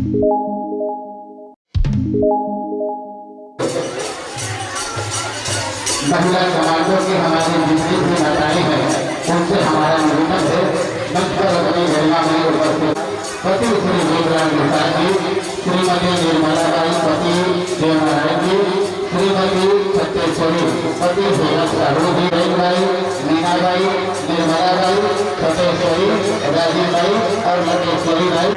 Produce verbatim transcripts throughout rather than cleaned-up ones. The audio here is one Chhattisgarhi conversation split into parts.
महिला कमांडो की हमारी जितनी भी माताएं हैं, उनसे हमारा निवेदन है, मंच पर अपनी गरिमामयी उपस्थिति पति श्री जीवराम निषाद जी, श्रीमती निर्मला बाई, पति देवनारायण जी, श्रीमती सत्येश्वरी, पति हेमंत साहू जी, बहन बाई, मीना बाई, निर्मला बाई, सत्येश्वरी, राजीव बाई और लकेश्वरी बाई।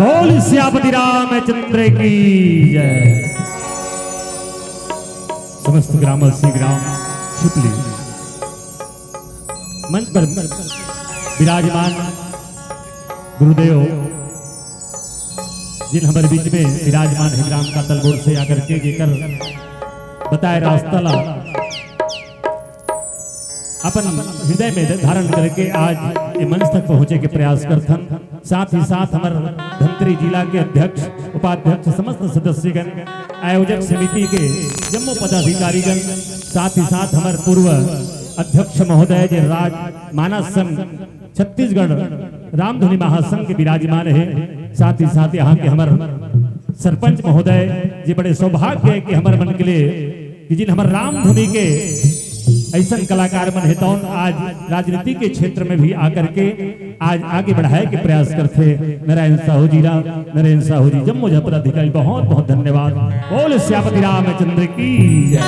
बोल सियापति रामचंद्र की जय। समस्त ग्रामवासी, ग्राम शिपली मंच पर विराजमान गुरुदेव, जिन हमर बीच में विराजमान हे, ग्राम कातलगोड़ से आकर के जेकर बताए रास्ता ला अपन हृदय में धारण करके आज ये मंच तक पहुँचे के प्रयास करथन। साथ ही साथ हमर धमतरी जिला के अध्यक्ष, उपाध्यक्ष, समस्त सदस्यगण, आयोजक समिति के जम्मो पदाधिकारीगण, साथ ही साथ हमर पूर्व अध्यक्ष महोदय जे राज मानस संघ छत्तीसगढ़ रामधुनी महासंघ के विराजमान हे, साथ ही साथ यहाँ के हमर सरपंच महोदय जी, बड़े सौभाग्य हे कि हमर मन के लिए कि जिन हमर रामधुनी के अइसन कलाकार मन हे तौन आज राजनीति के क्षेत्र में भी आकर के आज आगे बढ़ाए के प्रयास करथे। नारायण साहू जी ला, नारायण साहू जी, जम्मो जन पदाधिकारी, बहुत बहुत धन्यवाद। बोल सियापति रामचंद्र की जय।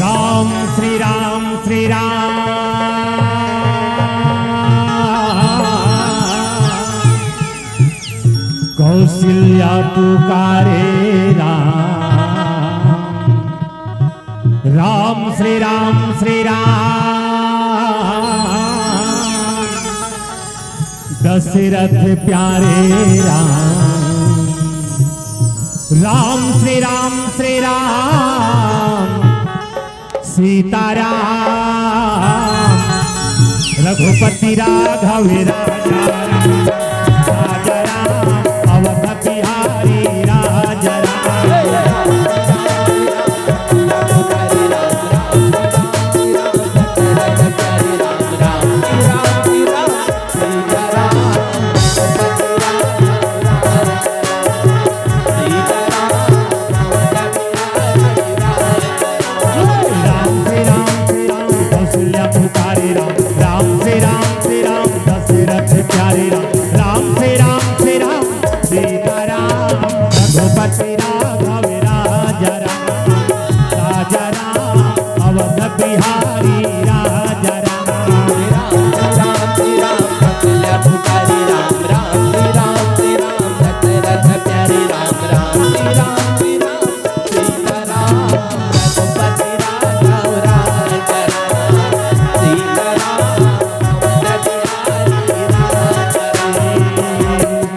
राम श्री राम श्री राम। कौशल्या पुकारे राम। राम श्री राम श्री राम। दशरथ प्यारे राम। राम श्री राम श्री राम। सीताराम रघुपति राघव राजा राम। राजा राम अवध बिहारी राजा राम। राम श्री राम श्री राम, कौशल्या पुकारे राम। राम श्री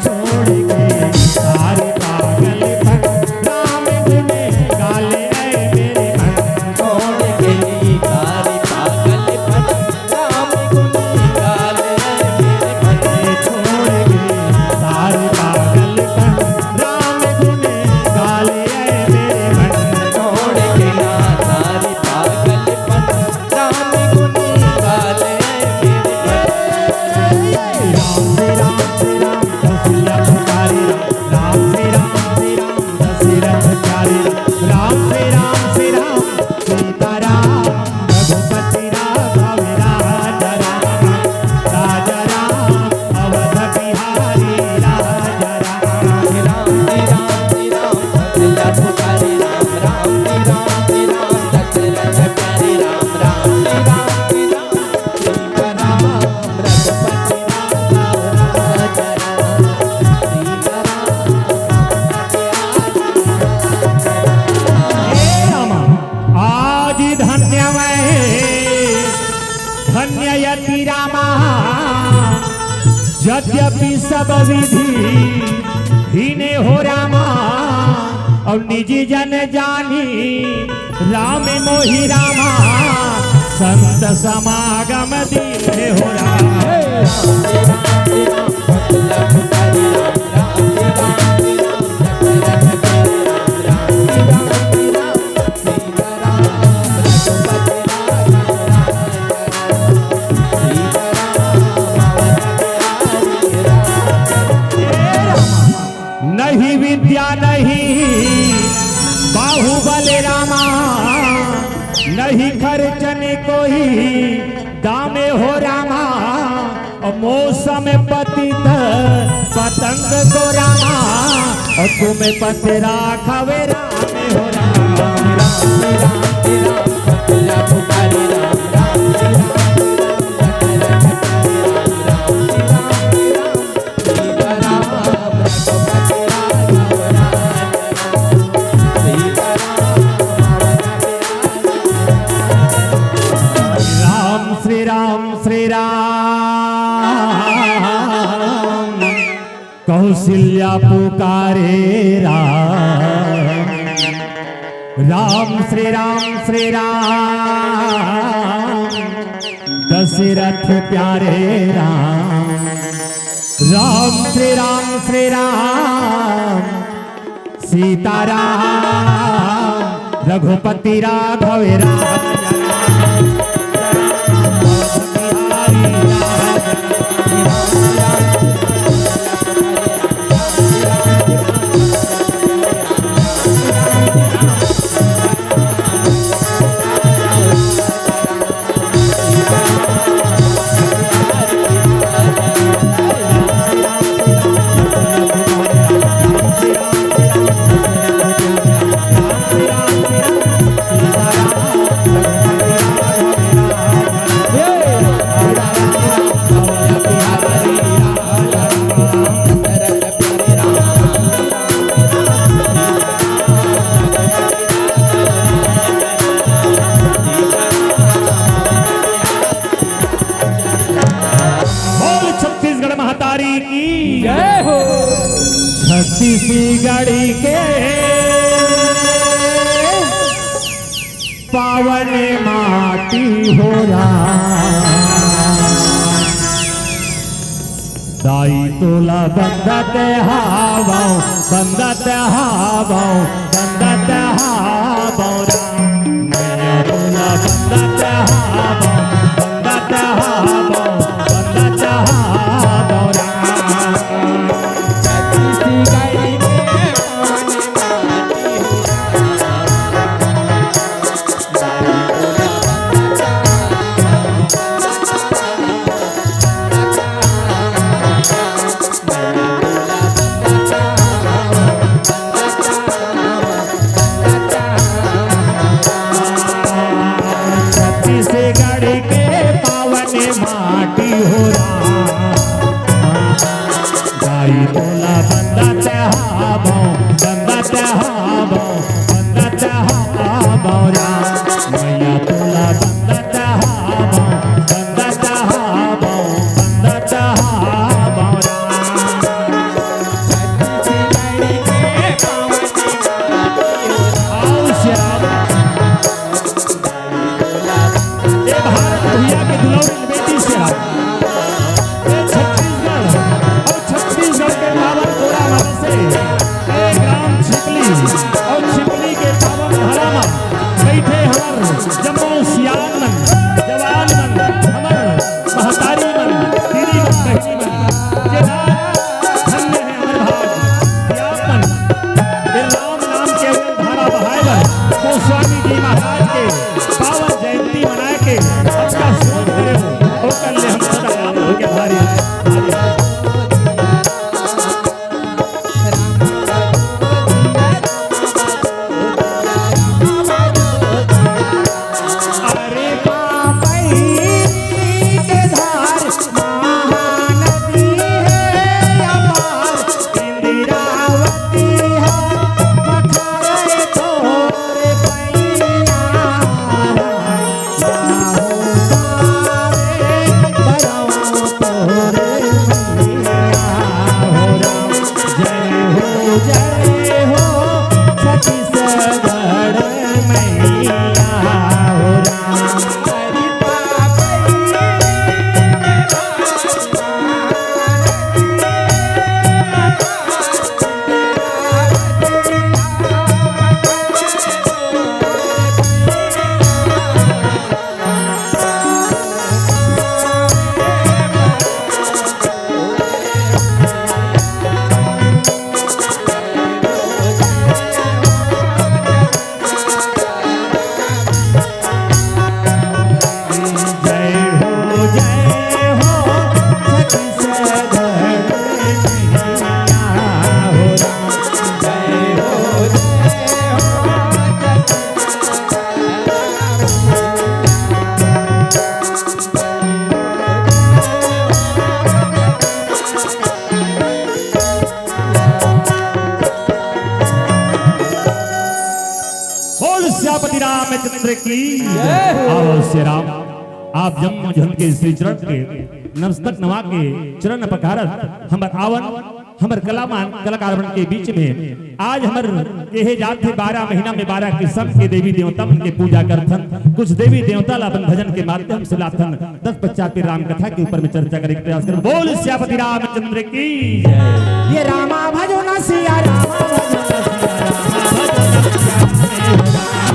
छोड़ के सारे पागलपन, राम गुन गाले ऐ मेरे मन। छोड़ के सारे पागलपन, राम गुन गाले ऐ मेरे मन। छोड़ के सारे पागलपन, राम गुन गाले ऐ मेरे मन। छोड़ के सारे पागलपन, राम गुन गाले मेरे मन। राम श्री राम श्री राम कौशल्या पुकारी राम, राम श्री राम श्री राम दशरथ प्यारे राम, राम श्री राम श्री राम सीताराम रघुपति राघव राजा राम, राजा राम अवध बिहारी राजा राम। राम श्री राम श्री राम कौशल्या पुकारी राम, राम श्री राम श्री राम दशरथ प्यारे राम, राम श्री राम श्री राम सीताराम रघुपति राघव राजा राम, सीताराम रघुपति राघव राजा राम। हे राम, आज धन्य मैं धन्य यति रामा, यद्यपि सब विधि हीने हो रामा, अउ निज जन जानी राम मोहि रामा, संत समागम दीन्हे हो राम। नहीं विद्या नहीं बाहुबल रामा, नहीं खर्च ने कोई दामे हो रामा। और मौसम पतित पतंग को रामा, और तुम पत राखवे राम हो राम। राम श्री राम श्री राम पतिया पुकारी राम, राम श्री राम श्री राम पतिया पुकारी राम, राम श्री राम श्री राम सीताराम रघुपति राघव राम। राम श्री राम श्री राम कौशल्या पुकारे राम। राम श्री राम श्री राम दशरथ प्यारे राम। राम श्री राम श्री राम सीताराम रघुपति राघव राम। बोल छत्तीसगढ़ महतारी की जय हो। छत्तीसगढ़ के पावन माटी हो राम। दाई तोला बंदत हावौ, बंदत हावौ, बंदत हावौ राम। मैया तोला बंदत हावौ, बंदत हावौ, बंदत हावौ राम। छत्तीसगढ़ के पावन माटी हो राम। छत्तीसगढ़ के पावन माटी हो राम। दाई तोला बंदत हावौ, बंदत हावौ, बंदत हावौ राम। मैया तोला बंदत हावौ, बंदत छत्तीसगढ़ अउ छत्तीसगढ़ के पावन कोरा मन से ए ग्राम छिपली अउ छिपली के पावन धरा म बइठे हमर जम्मो सियान मन, जवान मन, हमर महतारी मन, दीदी मन, बहिनी मन, जे आज धन्य हे हमर भाग, कि आप मन ए राम नाम के अविरल धारा बहाए बर गोस्वामी जी महाराज के पावन जयंती मनाए के अच्छा सोच करे हो, ओकर ले हम सदा आप लोग के भारी, भारी अरे पापई के धार महानदी हे अपार, इंदिरावती हा पखारे तोरे पैया। बोल सियापति रामचंद्र की जय हो। आवो श्री राम, आप जम्मो झन के श्री चरण के नमस्तक नवा के चरण पखारत हमर आवन, हमर कलामान कलाकार मन के बीच में आज हमर केहे जात हे बारह महीना में बारह किसम के देवी देवता मन के पूजा करथन। कुछ देवी देवता ला अपन भजन के माध्यम से लाथन। तत्पश्चात फिर राम कथा के ऊपर में चर्चा करे के प्रयास करबो। बोल सियापति रामचंद्र की। ये रामा भजो ना सिया रामा भजो ना सिया रामा भजो ना सिया।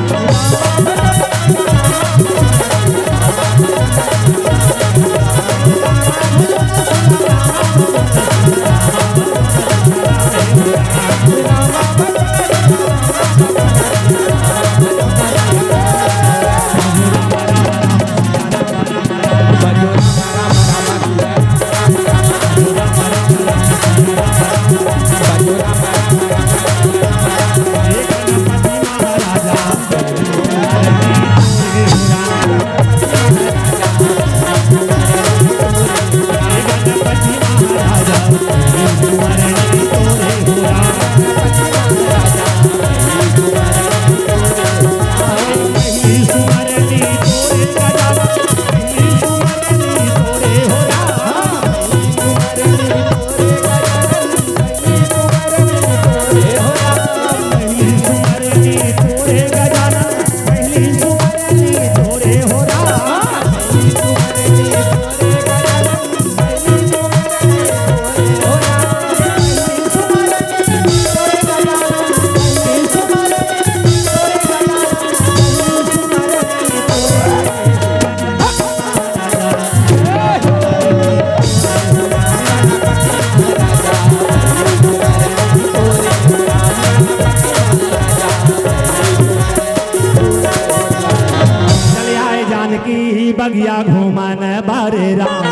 चले आए जानकी बगिया घूमन बारे राम,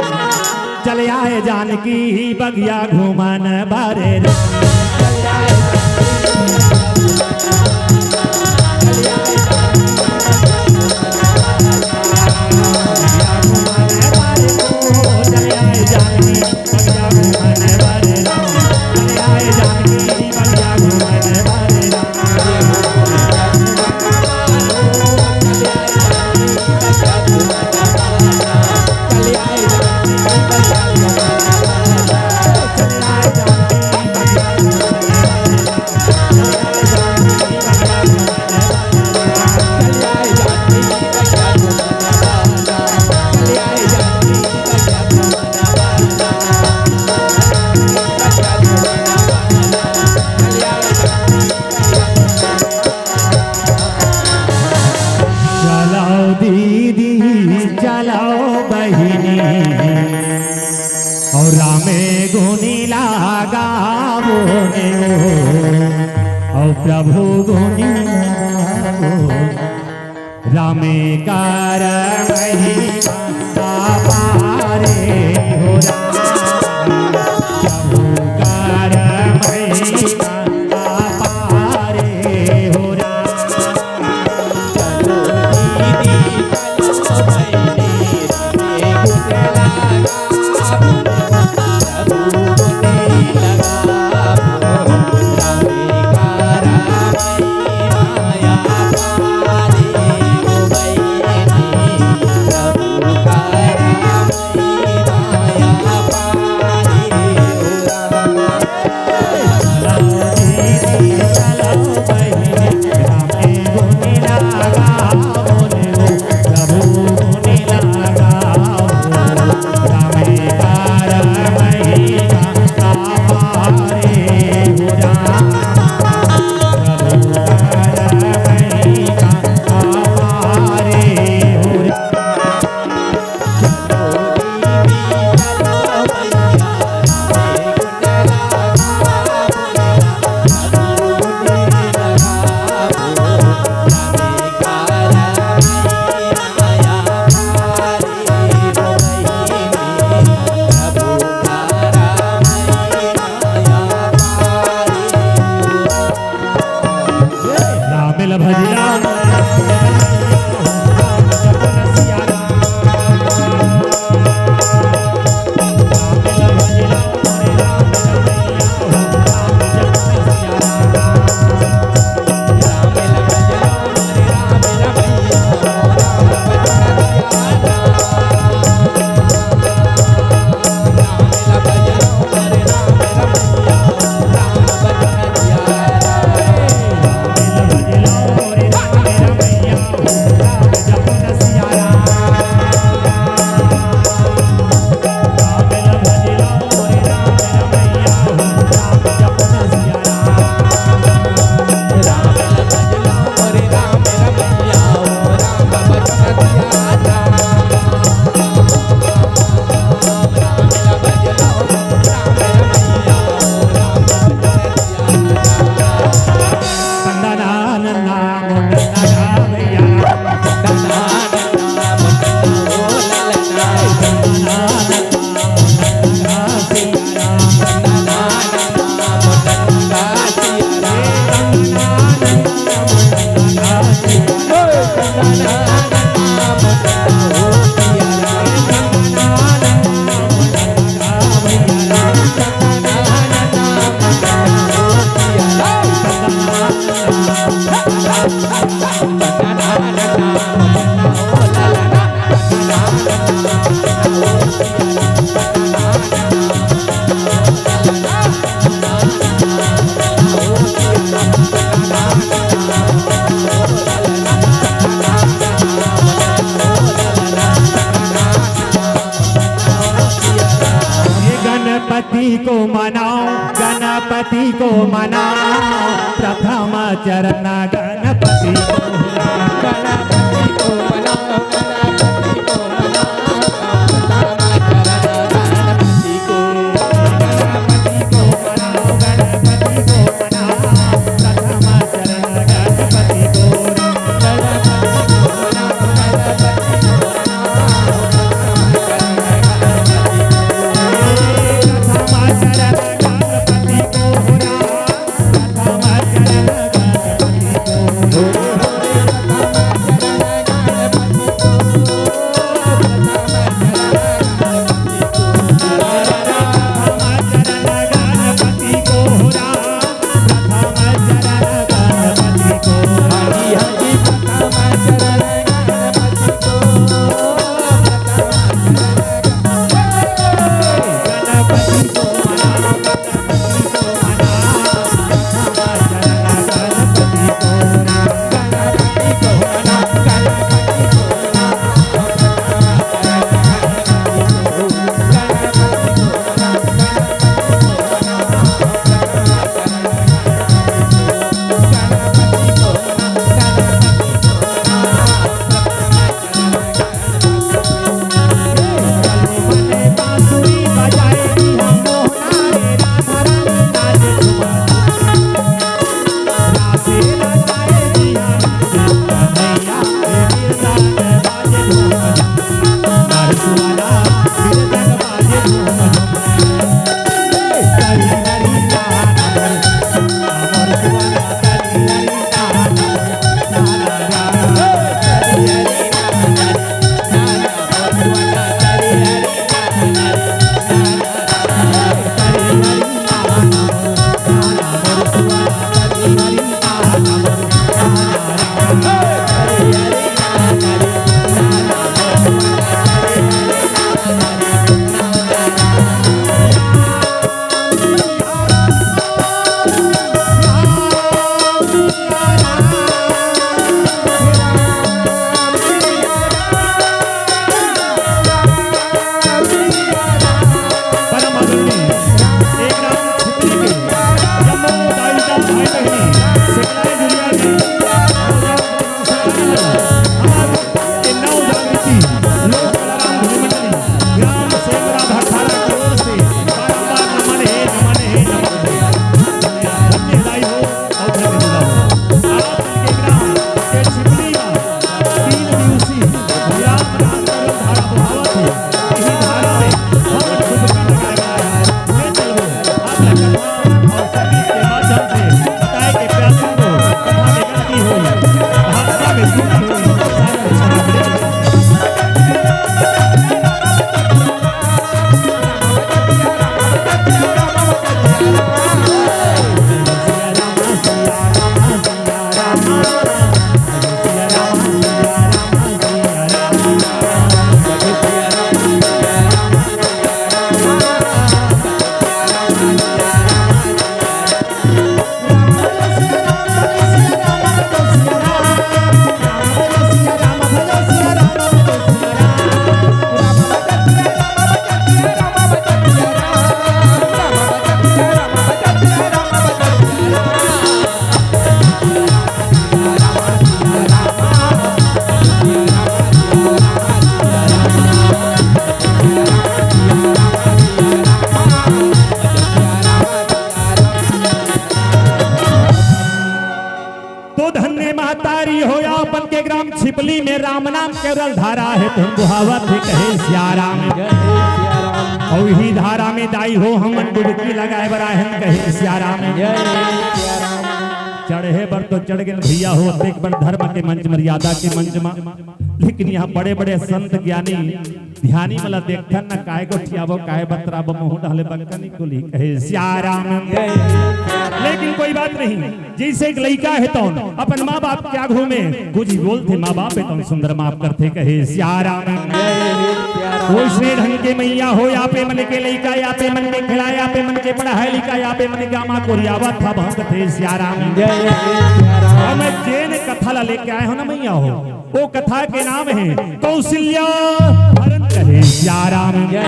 चले आए जानकी बगिया घूमन बारे राम। चलो दीदी, चलो बहिनी, अउ रामे गुनी लगाबो ने ओ, अउ प्रभु गुनी लगाबो। रामे कर महिमा अपारे हो राम, प्रभु कर महिमा अपारे हो राम। गणपति को मनाओ, गणपति को मनाओ, प्रथम चरण गणपति को मनाओ। गणपति को मनाओ, गणपति को मनाओ, प्रथम चरण गणपति को। गणपति को मनाओ, गणपति को मनाओ, प्रथम चरण गणपति को। गणपति को मनाओ, गणपति को मनाओ, प्रथम चरण गणपति को। में राम नाम केवल धारा हे, तुम बुहावत हे कहे सिया राम। जय सिया राम। अउ इही धारा में दाई हो हमन डुबकी लगाए बर आए हन कहे सिया राम। जय सिया राम। चढ़े बर तो चढ़ गेन भैया हो, अतेक बड़ धर्म के मंच, मर्यादा के मंच म, लेकिन यहाँ बड़े-बड़े संत ज्ञानी ध्यानी मन ला देखथन न, काय गोठियाबो, काय बतराबो, मुँह डाले बक्का निकली कहे सिया राम। जय सिया राम। लेकिन कोई बात नहीं, जइसे एक लइका हे तौन अपन माँ बाप के आघू में कुछ बोलथे, माँ बाप हे तौन सुंदर माफ करथे कहे सिया राम। जय सिया राम। ओइसने ढंग के मैया हो, या पे मन के लइका, या पे मन के खिलाए, या पे मन के पढ़ाई लिखाए, या पे मन के आमा कोरियावत हा भंग थे सिया राम। जय सिया राम। अब मैं जेन कथा ला लेके आए हो ना मैया हो, वो कथा के नाम हे कौशल्या हरण कहे सिया राम। जय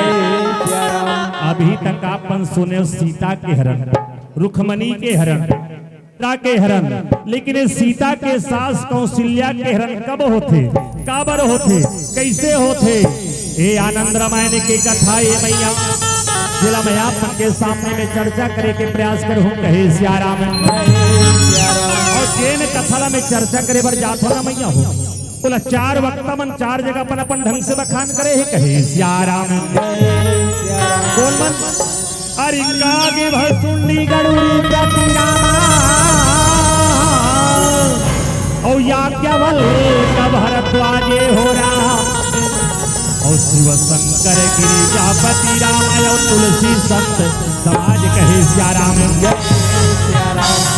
सिया राम। अभी तक आपन सुने सीता के हरण, रुक्मणी के हरण, इंदिरा के हरण, लेकिन ये सीता के सास कौशल्या के हरण कब होथे, काबर होथे, कइसे होथे? ए आनंद रामायण के कथा ए मैया, जेला मैं आप मन के सामने में चर्चा करे के प्रयास करहूँ कहे सिया राम। अउ जेन कथा ला मैं चर्चा करे बर जात हो ना मैया हो, ओला चार वक्ता मन चार जगह अपन अपन ढंग से बखान करे हे कहे सिया राम। कोन मन? अरे काग भसुंडी गरुड़ी प्रति रामा, अउ याज्ञवल्क भरद्वाजे हो राम, अउ शिव शंकर गिरिजापति राम, अउ तुलसी संत समाज कहे सिया राम।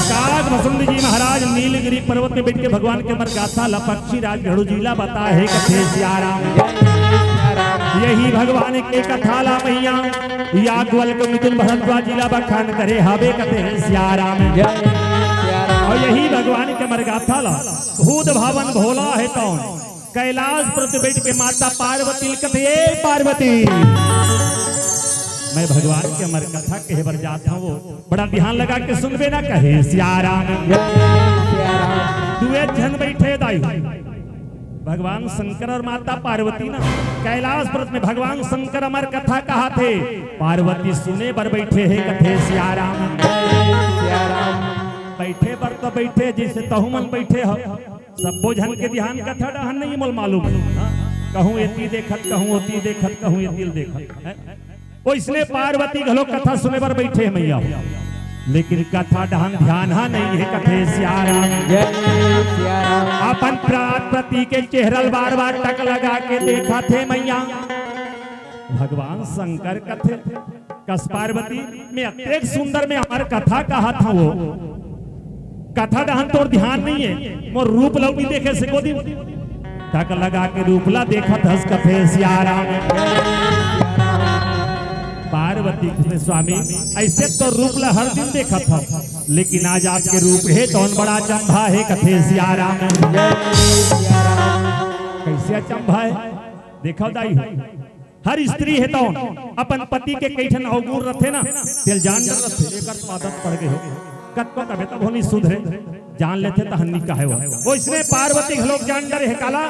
काग भसुंडी जी महाराज नीलगिरी पर्वत में बैठ के भगवान के अमर गाथा ला पक्षी राज गढ़ू जी ला बताए हे कथे सिया राम। यही भगवान के कथा ला मैया याज्ञवल्क मिथुन भरद्वाज जी ला बखान करे हवे कथे सिया राम। जय सिया राम। अउ यही भगवान के अमर गाथा ला भूत भावन भोला हे तौन कैलाश पर्वत बैठ के माता पार्वती ल कथे, "ए पार्वती, मैं भगवान के अमर कथा कहे बर जात हूँ, बड़ा ध्यान लगा के सुनबे ना," कहे सिया राम। जय सिया राम। दुए झन बैठे दाई, भगवान शंकर अउ माता पार्वती ना कैलाश पर्वत में भगवान शंकर अमर कथा कहाथे, पार्वती सुने बर बैठे हे कथे सिया राम। जय सिया राम। बैठे बर तो बैठे, जइसे तहू मन बैठे हो, सब्बो झन के ध्यान कथा डहन नहीं मोल मालूम हे। हाँ? कहूँ एती देखत, कहूँ ओती देखत, कहूँ एती ल देखत। हैं? ओइसने पार्वती घलो कथा सुने बर बैठे हे मैया, लेकिन कथा डहन ध्यान हा नहीं हे कथे सिया राम। जय सिया राम। अपन प्राण पति के चेहरा ल बार बार टक लगा के देखत हे मैया। भगवान शंकर कथे, "कस पार्वती, मैं अतेक सुंदर में अमर कथा कहात हँव, कथा डहन तोर ध्यान नहीं हे, मोर रूप ल भी देखे से को दिन टक लगा के रूप ला देखत हस," कथे सिया राम। पार्वती कथे, "स्वामी, अइसे तो रूप ला हर दिन देखत हँव, लेकिन आज आपके रूप हे तौन बड़ा अचंभा हे," कथे सिया राम। कइसे अचंभा हे? देखव दाई हो, हर स्त्री हे तौन अपन पति के कई ठन अवगुण रथे ना, तेल जान डर रथे, एकर तो आदत पड़ गे हो, कतको कबे तब होनी सुधरे, जान लेथे तहन नी कहे हो। ओइसने पार्वती घलोक जान डरे हे काला,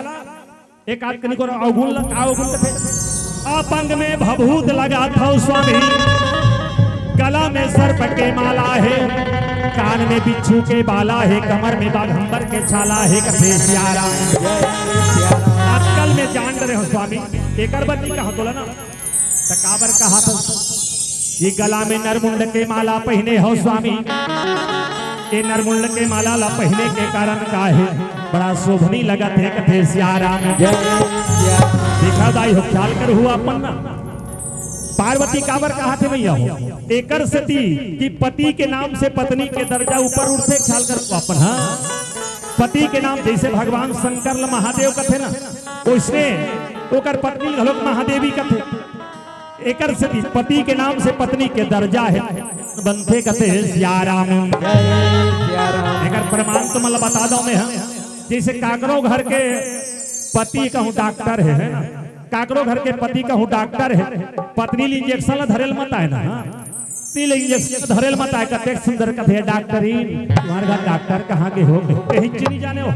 एक आध कनी को अवगुण ल-, का अवगुण कथे? "आप अंग में भभूत लगाथव स्वामी, गला में सर्प के माला हे, कान में बिच्छू के बाला हे, कमर में बाघंबर के छाला हे," कथे सिया राम। आजकल में जान डरे हो स्वामी, एकर बर नी कहा तोला ना, त काबर कहा था? ये गला में नरमुंड के माला पहिने हो स्वामी, ये नरमुंड के माला ला पहिने के कारण का हे? बड़ा शोभनी लगत हे कथे सिया राम। जय सिया राम। देखा दाई हो, ख्याल करहू अपन ना, पार्वती काबर कहा थे भैया हो, एकर सेती कि पति के नाम से पत्नी के दर्जा ऊपर उठथे। ख्याल करहू अपन, हाँ, पति के नाम, जइसे भगवान शंकर ल महादेव कथे ना, ओइसने ओकर पत्नी घलोक महादेवी कथे। एकर सेती पति के नाम से पत्नी के दर्जा हे, बनथे कथे सिया राम। जय सिया राम। एकर प्रमाण तो मैं बता दौं मैं, हाँ। जइसे काकरो घर के पति कहूँ डॉक्टर हे, है ना? काकरो घर के पति कहूँ डॉक्टर हे, पत्नी ल इंजेक्शन ल धरे ल मत आय ना, हाँ? पत्नी ल इंजेक्शन धरे ल मत आय, कतेक सुंदर कथे डॉक्टरीन, तुम्हार घर डॉक्टर कहाँ गे हो? कहीं च नहीं जाने हो।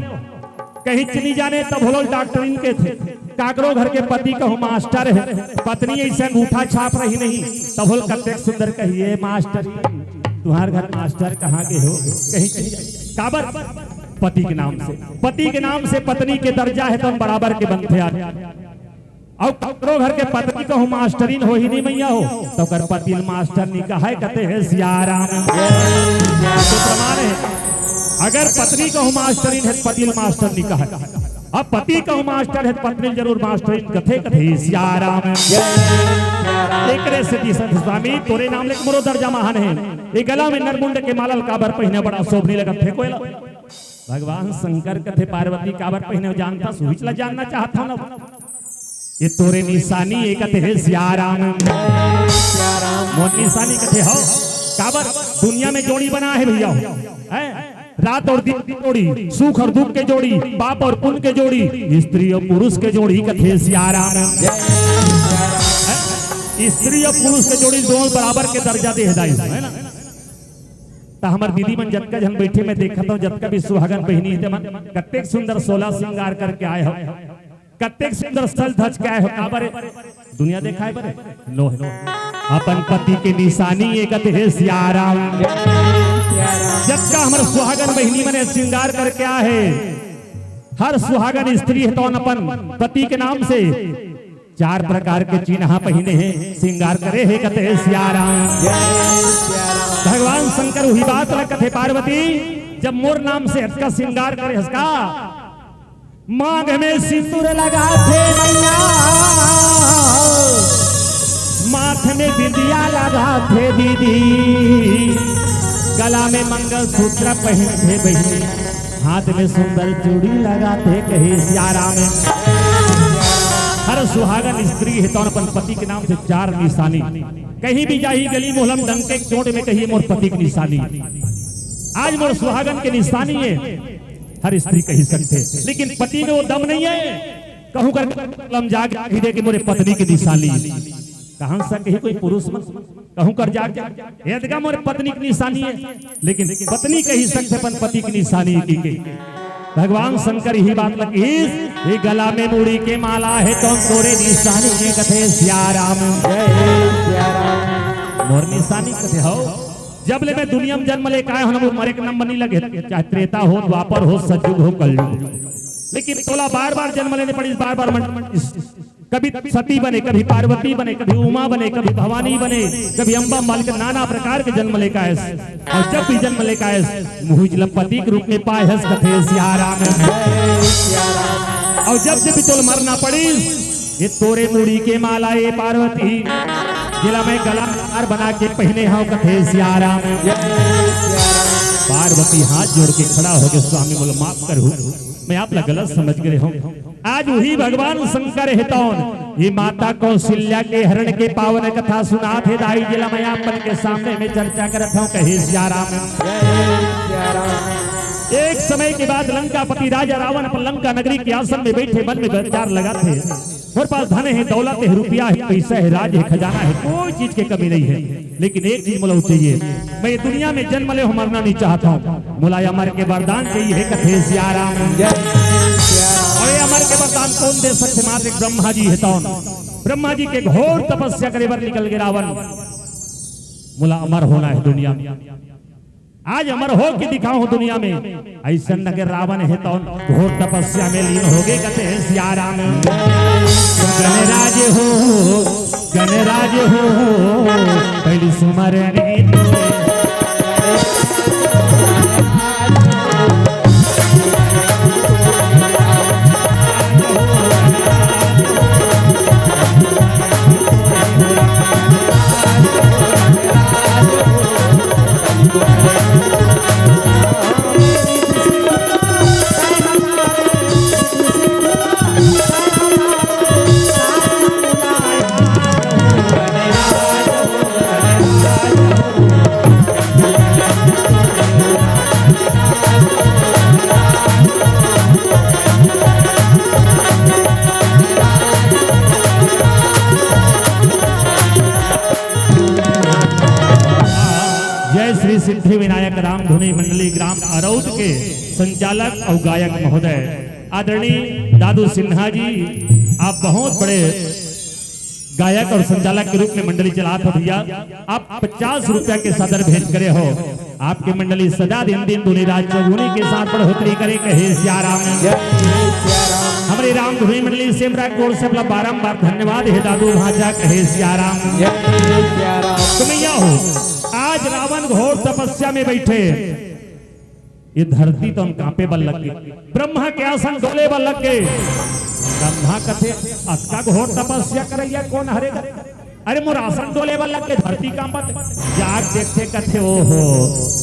कहीं च नहीं जाने, तब होलो डॉक्टरीन कथे। काकरो घर के पति कहूँ मास्टर हे, पत्नी अइसे अंगूठा छाप रही नहीं, तब होल कतेक सुंदर कही, "ए मास्टर, तुम्हार घर मास्टर कहाँ गे हो?" कहीं च नहीं जाने। काबर? पति के नाम से, पति के नाम से पत्नी के दर्जा हे तौन बराबर के बनथे यार। अउ ककरो घर के पत्नी कहूँ मास्टरिन होही नहीं मैया हो, त ओकर पति ल मास्टर नहीं कहय कथे हे सियाराम। तो प्रमाण हे, अगर पत्नी कहूँ मास्टरिन हे त पति ल मास्टर नहीं कहय, अब पति कहूँ मास्टर हे त पत्नी ल जरूर मास्टरिन कथे, कथे सियाराम। एकरे सेती संत स्वामी तोरे नाम ले मोरो दर्जा महान हे। ए गला में नरमुंड के माला ल काबर पहिने बड़ा शोभनी लगत हे कोयला। भगवान शंकर कथे पार्वती काबर पहिने जानता सुहिच ला जानना चाहत हूँ ना। ये तोरे निशानी ए कथे हे सियाराम। मोर निशानी कथे हो काबर दुनिया में जोड़ी बना हे भैया हो। हैं? रात और दिन की जोड़ी, सुख और दुख के जोड़ी, पाप और पुण्य के जोड़ी, स्त्री और पुरुष के जोड़ी कथे सियाराम। हैं? स्त्री और पुरुष के जोड़ी दोनों बराबर के दर्जा दे हे दाई, है ना? त हमर दीदी मन जतका झन बइठे मैं देखत हूँ, जतका भी सुहागन बहिनी हे ते मन कतेक सुंदर सोला सिंगार करके आए हो, कतेक सुंदर सज धज के आए हो। काबर दुनिया देखाए बर? नो हे। अपन पति के निशानी ए कथे हे सियाराम। जतका हमर सुहागन बहिनी मन सिंगार करके आए हे, हर सुहागन स्त्री हे तौन अपन पति के नाम से चार प्रकार के चिन्हा पहिने हे, सिंगार करे हे कथे सियाराम। भगवान शंकर उही बात ल कथे पार्वती, जब मोर नाम से अतका सिंगार करे हस का, मांग में सिंदूर लगाथे मैया, माथ में बिंदिया लगाथे दीदी, गला में मंगलसूत्र पहिनथे बहिनी, हाथ में सुंदर चूड़ी लगाथे कहे सियाराम। हर सुहागन स्त्री हे तौन अपन पति के नाम से चार निशानी, कहीं भी जाही गली मोहल्ला में डंके के चोट में कही मोर पति के निशानी। आज मोर सुहागन के निशानी हे, हर स्त्री कही सकथे, लेकिन पति में वो दम नहीं हे। कहूँ कर लम जाके कही दे कि मोरे पत्नी के निशानी। कहाँ से कही कोई पुरुष मन कहूँ कर जाके, "ए दगा मोर पत्नी के निशानी हे," लेकिन पत्नी कही सकथे अपन पति के निशानी कहिके। भगवान शंकर इही बात ल कहिस, "ये गला में मुड़ी के माला हे तौन तोरे निशानी ए कथे सियाराम।" मोर निशानी कथे हो, जब ले मैं दुनिया में जन्म लेके आए हूँ ना, मोर मरे के नाम नहीं लगे, चाहे त्रेता हो, द्वापर हो, सतयुग हो, कलयुग हो, लेकिन तोला बार बार जन्म लेने पड़िस, बार बार मन, कभी सती बने, कभी पार्वती बने, कभी उमा बने, कभी भवानी बने, कभी अम्बा मालिक, नाना प्रकार के जन्म लेके आयस। अउ जब भी जन्म लेके आयस, मुहिच ल पति के रूप में पाए हस कथे सियाराम। अउ जब जब भी तोल मरना पड़िस, ये तोरे मुड़ी के माला ए पार्वती, जेला मैं गला हार बना के पहिने हव कथे सियाराम। पार्वती हाथ जोड़ के खड़ा होके, "स्वामी मोला माफ करहू, मैं आप ला गलत समझ गे हूँ।" आज उही भगवान शंकर हे तौन ये माता कौशल्या के हरण के पावन कथा सुनात हे दाई, जेला मैं आप मन के सामने में चर्चा करत हूँ, कहे सियाराम। एक समय के बाद लंकापति राजा रावण अपन लंका नगरी के आसन में बैठे मन में विचार लगाथे, मोर पास धन हे, दौलत हे, रुपया हे, पैसा हे, राज हे, खजाना हे, कोई चीज के कमी नहीं हे, लेकिन एक चीज मोला चाहिए, मैं ये दुनिया में जन्म ले हूँ, मरना नहीं चाहता हूँ, मोला अमर के वरदान चाहिए, कथे सियाराम। अउ ये अमर के वरदान कौन दे सकथे? मात्र एक ब्रह्मा जी हे तौन। ब्रह्मा जी के घोर तपस्या करे बर निकल गे रावण, मोला अमर होना हे दुनिया में, आज अमर हो के दिखाहूं दुनिया में। अइसन नगे रावण हे तौन घोर तपस्या में लीन होगे कथे सियाराम। गणराज हो, गणराज हो, पहली सुमरनी तो जय श्री सिद्धि विनायक राम धुनी मंडली ग्राम अरौद के संचालक अउ गायक महोदय आदरणीय दादू सिन्हा जी, आप बहुत बड़े गायक अउ संचालक के रूप में मंडली चलात हो भैया। आप पचास रुपया के सादर भेंट करे हो, आपके मंडली सदा दिन दिन दूनी रात चौगुनी के साथ बढ़ोतरी करे, कहे सिया राम। जय सिया राम। हमरे राम धुनी मंडली सेमरा की ओर से अपना बारंबार धन्यवाद हे दादू भांचा, कहे सिया राम। जय सिया राम। तो मैं यह हूँ, आज रावण घोर तपस्या में बैठे, ये धरती तो हम कांपे बर लग गे, ब्रह्मा के आसन डोले बर लग गे। ब्रह्मा कथे, "अतका घोर तपस्या करैया कोन हरे?" अरे मोर आसन डोले बर लग गे, धरती कांपत। जाग देखथे कथे, "ओहो,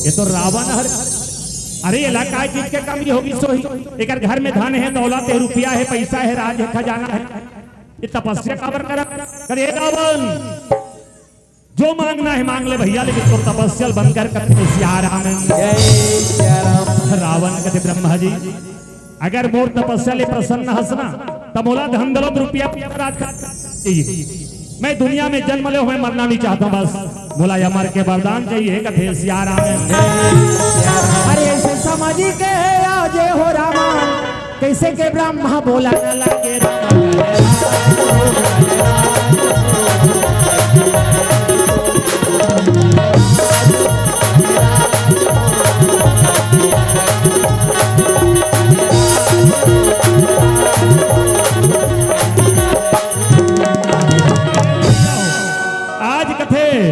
ये तो रावण हरे। अरे एला काय चीज के कमी होगिस होही? एकर घर में धन हे, दौलत हे, रुपया हे, पैसा हे, राज हे, खजाना हे, ये तपस्या काबर करत?" कथे, "ए रावण, जो मांगना हे मांग ले भैया, लेकिन तोर तपस्या ल बंद कर," कथे सिया राम। जय सिया राम। रावण कथे, "ब्रह्मा जी, अगर मोर तपस्या ले प्रसन्न हस ना, त मोला धन दौलत रुपया राज चाहिए। मैं दुनिया में जन्म ले हूँ, मैं मरना नहीं चाहता हूँ, बस मोला अमर के वरदान चाहिए," कथे सिया राम। जय सिया राम। अरे ऐसे समझ के आज हो रामा, कैसे के ब्रह्मा बोला लगे रामा। आज कथे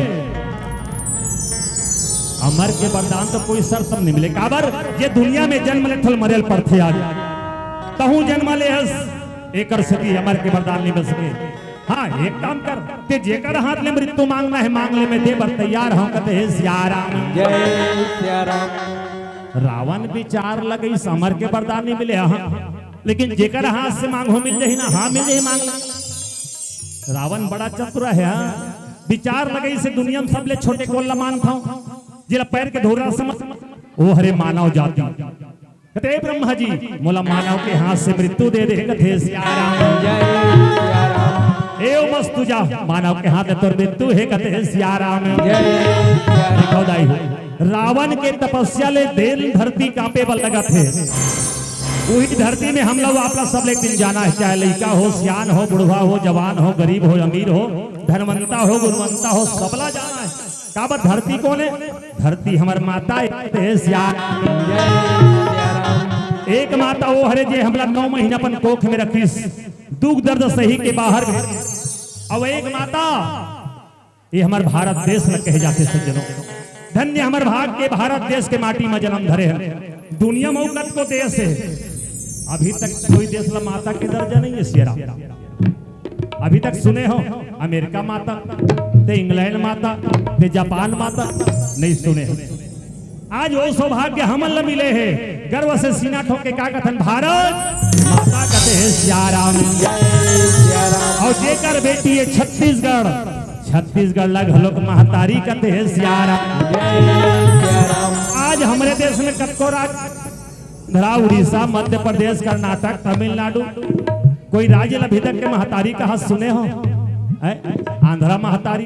अमर के वरदान तो कोई शर्त म नहीं मिले। काबर? ये दुनिया में जन्म ले ठल मरेल पड़थे। आज तहूं जन्म ले हस, एकर सेती अमर के वरदान नहीं मिल सके। हाँ, एक काम कर, ते जेकर हाथ ले मृत्यु मांगना हे, मांग ले, मैं दे बर तैयार हूँ, कथे सिया राम। जय सिया राम। रावण विचार लगइस, अमर के वरदान नहीं मिले, हाँ, लेकिन जेकर हाथ से मांगहूं मिल जाही ना, हाँ मिल जाही, मांग ले। रावण बड़ा चतुर हे, हाँ, विचार लगइस, दुनिया में सबले छोटे कोन ला मानथंव, जेला पैर के धूरा समझ, ओ हरे मानव जाति। कथे, "ए ब्रह्मा जी, मोला मानव के हाथ से मृत्यु दे दे," कथे सिया राम। जय सिया राम। ए ओ मस्तुजा, मानव के हाथ ले तोर मृत्यु हे, कथे सिया राम। जय सिया राम। देखो दाई हो, रावण के तपस्या ले देन धरती कांपे बर लगत हे। उही धरती में हम लोग आप ला सबले एक दिन जाना हे, चाहे लइका हो, सियान हो, बुढ़वा हो, जवान हो, गरीब हो, अमीर हो, धनवंता हो, गुणवंता हो, सबला जाना हे। काबर धरती कोन हे? धरती हमर माता हे, कथे सिया राम। एक माता ओ हरे जे हमला नौ महीना अपन कोख में रखिस, दुख दर्द सही के बाहर भेज। अउ एक माता, ये हमर भारत देश ल कहे जाथे सज्जनों। धन्य हमर भाग के भारत देश के माटी म जन्म धरे हन। दुनिया म अउ कतको देश हे, अभी तक कोई देश ल माता के दर्जा नहीं हे सिया राम। अभी तक सुने हो अमेरिका माता, ते इंग्लैंड माता, ते जापान माता, नहीं सुने हो। आज वो सौभाग्य हमन ल मिले हे, गर्व से सीना ठोक के का कथन, भारत माता कथे सिया राम। जय सिया राम। अउ जेकर बेटी हे छत्तीसगढ़, छत्तीसगढ़ ला घलोक महतारी कथे सिया राम। जय सिया राम। आज हमरे देश में कतको राज धरा, उड़ीसा, मध्य प्रदेश, कर्नाटक, तमिलनाडु, कोई राज्य ल अभी तक के महतारी कहा सुने हो? हैं? आंध्रा महतारी,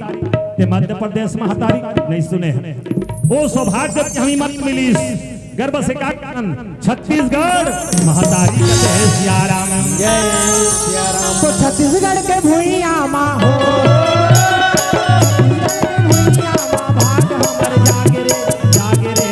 ते मध्य प्रदेश महतारी नहीं सुने हो। ओ सौभाग्य के हमी मत मिलिस, गर्व से का कथन, छत्तीसगढ़ महतारी कथे सिया राम। जय सिया राम। तो छत्तीसगढ़ के भुइयां मा हो, भुइयां मा भाग हमर जागे रे, जागे रे।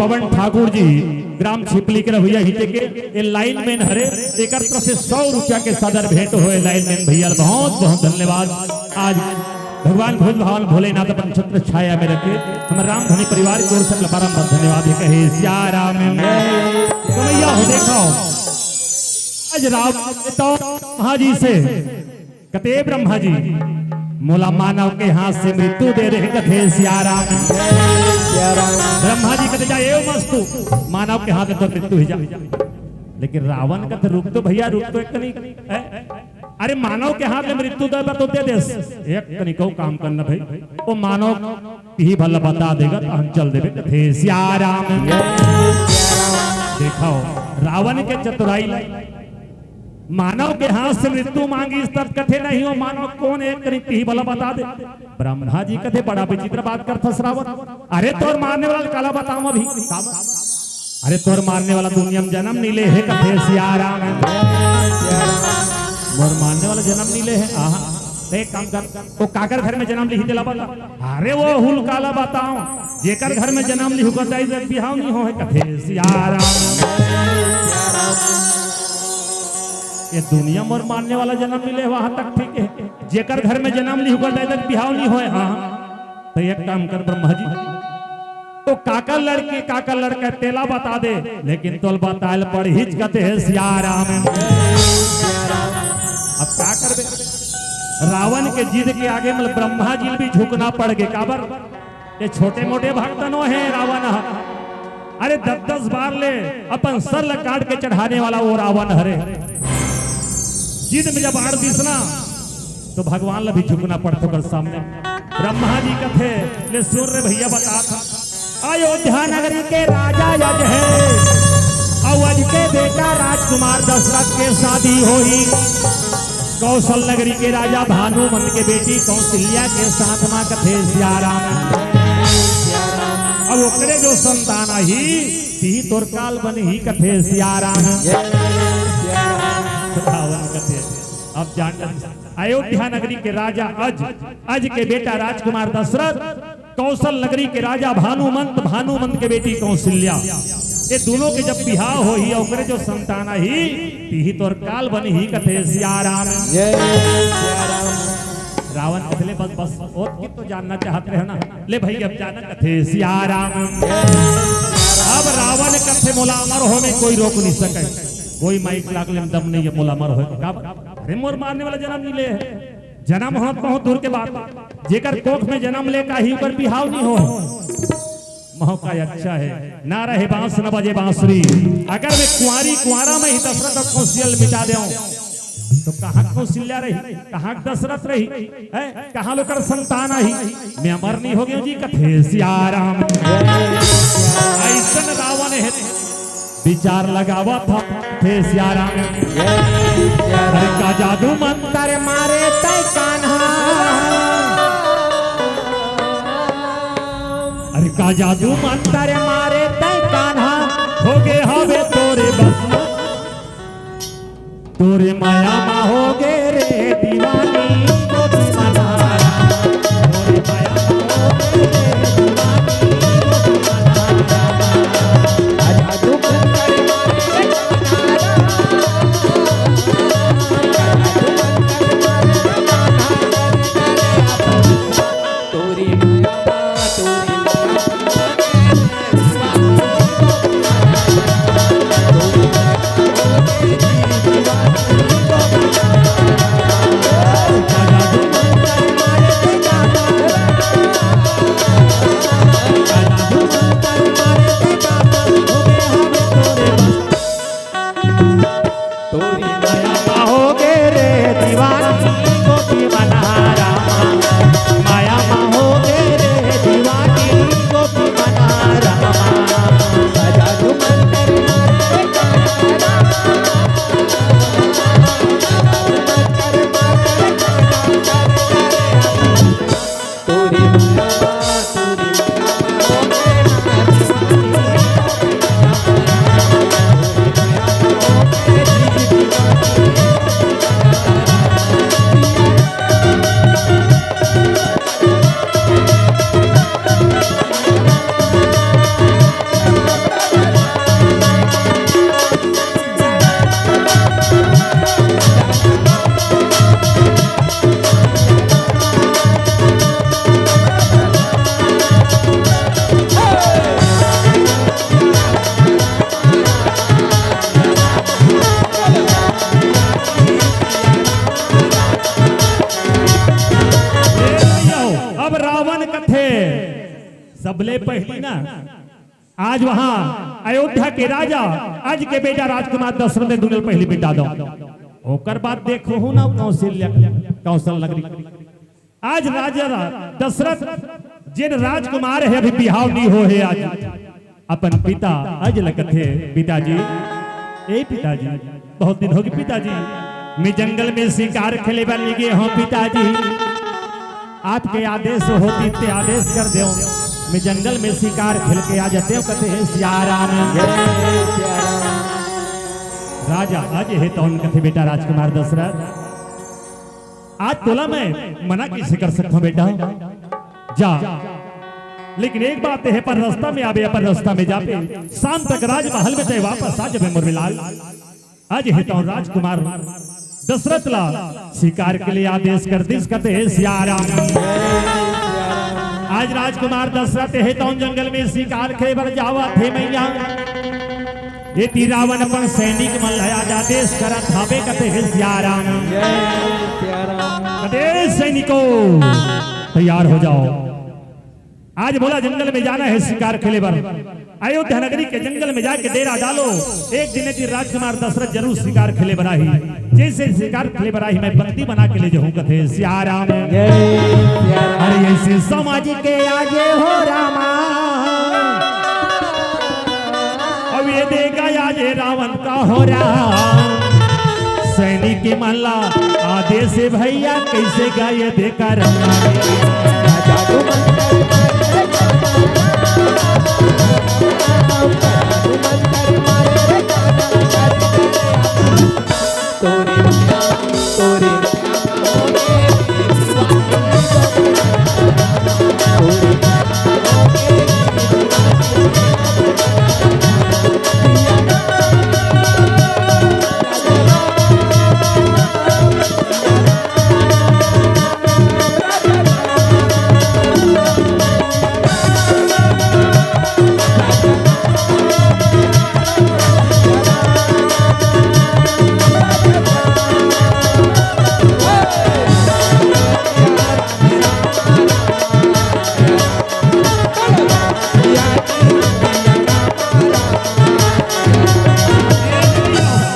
पवन ठाकुर जी, ग्राम छिपली के रहुइया हिते के, ये लाइनमैन हरे, एकर तरफ से सौ रुपया के सादर भेंट होय लाइनमैन भैया ल बहुत बहुत धन्यवाद। आज भगवान भोज भावन भोलेनाथ अपन छत्र छाया में रखे, हमर रामधनी परिवार के ओर से बारंबार धन्यवाद हे कहे सिया राम। तो भैया हो देखो, आज राम तो ब्रह्मा जी से कथे ब्रह्मा जी, मोला मानव के हाथ से मृत्यु दे दे कथे सिया राम। ब्रह्मा जी कथे जा एव मस्तु, मानव के हाथ से तो मृत्यु ही जा। लेकिन रावण कथे रुक तो भैया, रुक तो एक कनी, हैं? अरे मानव के हाथ में मृत्यु दे तो दे दे, एक कनी को काम करना भाई, वो मानव तिही भला बता देगा तो हम चल देबे कथे सिया राम। देखो रावण के चतुराई, मानव के हाथ से मृत्यु मांगिस तब कथे नहीं हो मानव कोन एक कनी तिही भला बता दे। ब्रह्मा जी कथे बड़ा विचित्र बात करथस रावण, अरे तोर मारने वाला काला बताऊं अभी? अरे तोर मारने वाला दुनिया में जन्म नहीं ले हे कथे सिया राम। मोर मारने वाला जन्म नहीं ले हे, आहा। तो एक काम कर, वो काकर घर में जन्म लिही तेला बता। अरे वो हुल काला बताऊं, जेकर घर में जन्म लिही ओकर दाई दे बिहाव नहीं हो हे कथे सिया राम। ये दुनिया मोर मारने वाला जन्म मिले वहां तक ठीक है, जेकर घर में जन्म लिही ओकर दाई दे बिहाव नहीं होय। हाँ, तो एक काम कर ब्रह्मा जी, तो काकर लड़की काकर लड़का तेला बता दे, लेकिन तोल बतायल पड़हीच कथे सिया राम। अब का करबे, रावण के जिद के आगे मतलब ब्रह्मा जी भी झुकना पड़ गे। काबर? ये छोटे मोटे भक्त नो हे रावण ह। अरे दस दस बार ले अपन सर ल काट के चढ़ाने वाला वो रावण हरे। जिद में जब आड़ दिसना तो भगवान ल भी झुकना पड़थे ओकर सामने। ब्रह्मा जी कथे, ले सुन रे भैया, बता था अयोध्या नगरी के राजा अज हे, अउ अज के बेटा राजकुमार दशरथ के शादी होही कौशल नगरी के राजा भानुमंत के बेटी कौशल्या के साथ मा कथे सिया राम। अब ओकरे जो संतान आही, तिही तोर काल बनही कथे सिया राम। रावण कथे, अब जान अयोध्या नगरी के राजा अज, अज के बेटा राजकुमार दशरथ, कौशल नगरी के राजा भानुमंत, भानुमंत के बेटी कौशल्या, ये दोनों के जब बिहाव होही, ओकरे जो संतान आही, तिही तोर काल बनही कथे सिया राम। जय सिया राम। रावण कथे ले बस, बस, और की तो जानना चाहत रहे ना, ले भाई अब जाना कथे सिया राम। अब रावण कथे मोला अमर होमे कोई रोक नहीं सके, कोई माइक लाग ले दम नहीं है मोला अमर होय। का? अरे मोर मारने वाला जन्म नहीं ले हे। जन्म होना बहुत दूर के बात, जेकर कोख में जन्म ले का ही ओकर बिहाव नहीं हो। महू का अच्छा हे, ना रहे बांस न बजे बांसुरी। अगर मैं कुंवारी कुंवारा में ही दशरथ अउ कौशल्या ल मिटा देंव, तो कहाँ कौशल्या रही, कहाँ दशरथ रही, हैं? कहाँ ले ओकर संतान आही? मैं अमर नहीं हो गेंव जी कथे सिया राम। अइसन रावण हे। विचार लगावत हे सिया राम। अरे का जादू मंतर मारे तैं कान्हा, अरे का जादू मंतर मारे तैं कान्हा, हो गे हवे तोरे बस म, तोरे माया मा हो गे रे दीवानी। सबले पहिली ना, आज वहां अयोध्या के राजा अज के बेटा राजकुमार दशरथ ने दुनिया पहली बिता दो। ओकर बाद देखो हो ना कौशल्या, कौशल नगरी। आज राजा रा-, दशरथ जिन राजकुमार हे अभी बिहाव नहीं हो हे आज। अपन पिता अज ल कथे, "पिताजी, ए पिताजी, बहुत दिन होगे पिताजी, मैं जंगल में शिकार खेले बर ले गे हों पिताजी। आपके आदेश होतिस ते आदेश कर देव, मैं जंगल में शिकार खेल के आ जातेंव," कथे हे सियाराम। राजा अज हे तौन कथे, "बेटा राजकुमार दशरथ, आज तोला मैं मना कइसे कर सकथों बेटा, जा। लेकिन एक बात हे, अपन रास्ता में आबे, अपन रास्ता में जाबे, शाम तक राजमहल में तैं वापस आ जाबे मोर लाल।" अज हे तौन राजकुमार दशरथ ला शिकार के लिए आदेश कर दिस, कथे हे सियाराम। आज राजकुमार दशरथ हे तौन जंगल में शिकार खेले बर जावत हे मैया। एती रावण अपन सैनिक मन ला आज आदेश करत हावे, कथे हे सियाराम। कथे, "सैनिकों, तैयार हो जाओ, आज मोला जंगल में जाना हे शिकार खेले बर। अयोध्या नगरी के जंगल में जाके डेरा डालो, एक दिन एती राजकुमार दशरथ जरूर शिकार खेले बर आही। जइसे शिकार खेले बर आही, मैं बंदी बना के ले जाहूं," कथे सियाराम। अरे ऐसे समझ के आजे हो रामा, अब ये देखा आजे रावण का हो रहा। सैनिक मन ला आदेश हे भैया, कइसे गाय दे कर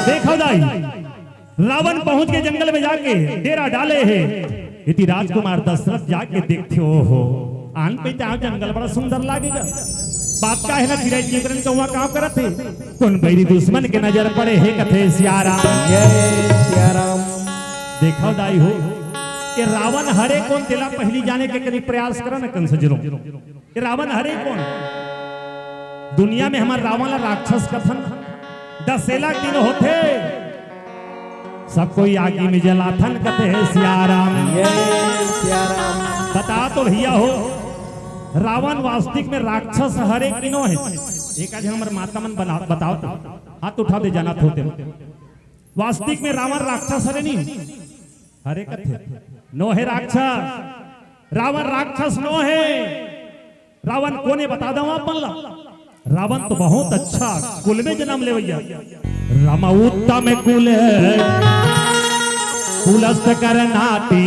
देखो दाई, रावण पहुंच के जंगल में जाके डेरा डाले हे। एती राजकुमार दशरथ जाके देखथे, ओहो, आन पे जाओ जंगल बड़ा सुंदर लागेगा। बात का हे ना, चिरई चिरई कौवा काव करत हे, कोन बैरी दुश्मन के नजर पड़े हे, कथे सियाराम। जय सियाराम। देखो दाई हो, ये रावण हरे कोन, तेला पहली जाने के करीब प्रयास करा न कंस जरो। ये रावण हरे कोन? दुनिया में हमर रावण ला राक्षस कथन, दसेला दिन होथे, सब कोई आगी में जलाथन, कथे हे सियाराम। जय सियाराम। बता तो भैया हो, रावण वास्तविक में राक्षस हरे कि नो हे? एक आज हमर माता मन बना-, बताओ तो, हाथ उठा दे, जानत होते। वास्तविक में रावण राक्षस हरे नहीं? हरे कथे, नो हे राक्षस, रावण राक्षस नो हे। रावण कोने बता दो आप मन ला। रावण तो बहुत अच्छा कुल में जन्म लेवैया। राम उत्तम कुल कुलस्थ कर नाती।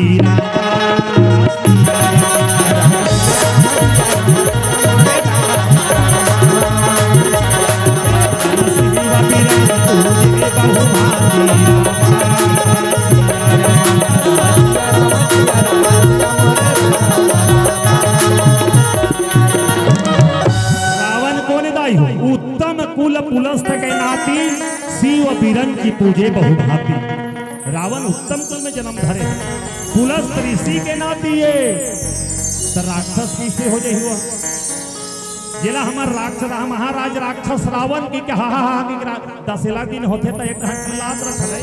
रावण कोन दाई हो? उत्तम कुल पुलस्थ के नाती, शिव बीरन की पूजे बहुभांति। रावण उत्तम कुल में जन्म धरे हे, पुलस्थ ऋषि के नाती हे, त राक्षस कइसे हो जाही वो? जेला हमर राक्षस, महाराज राक्षस रावण की कहा, हा, हा, हा, की रा-, दसेला दिन होथे त एक घंटा लात रथ है,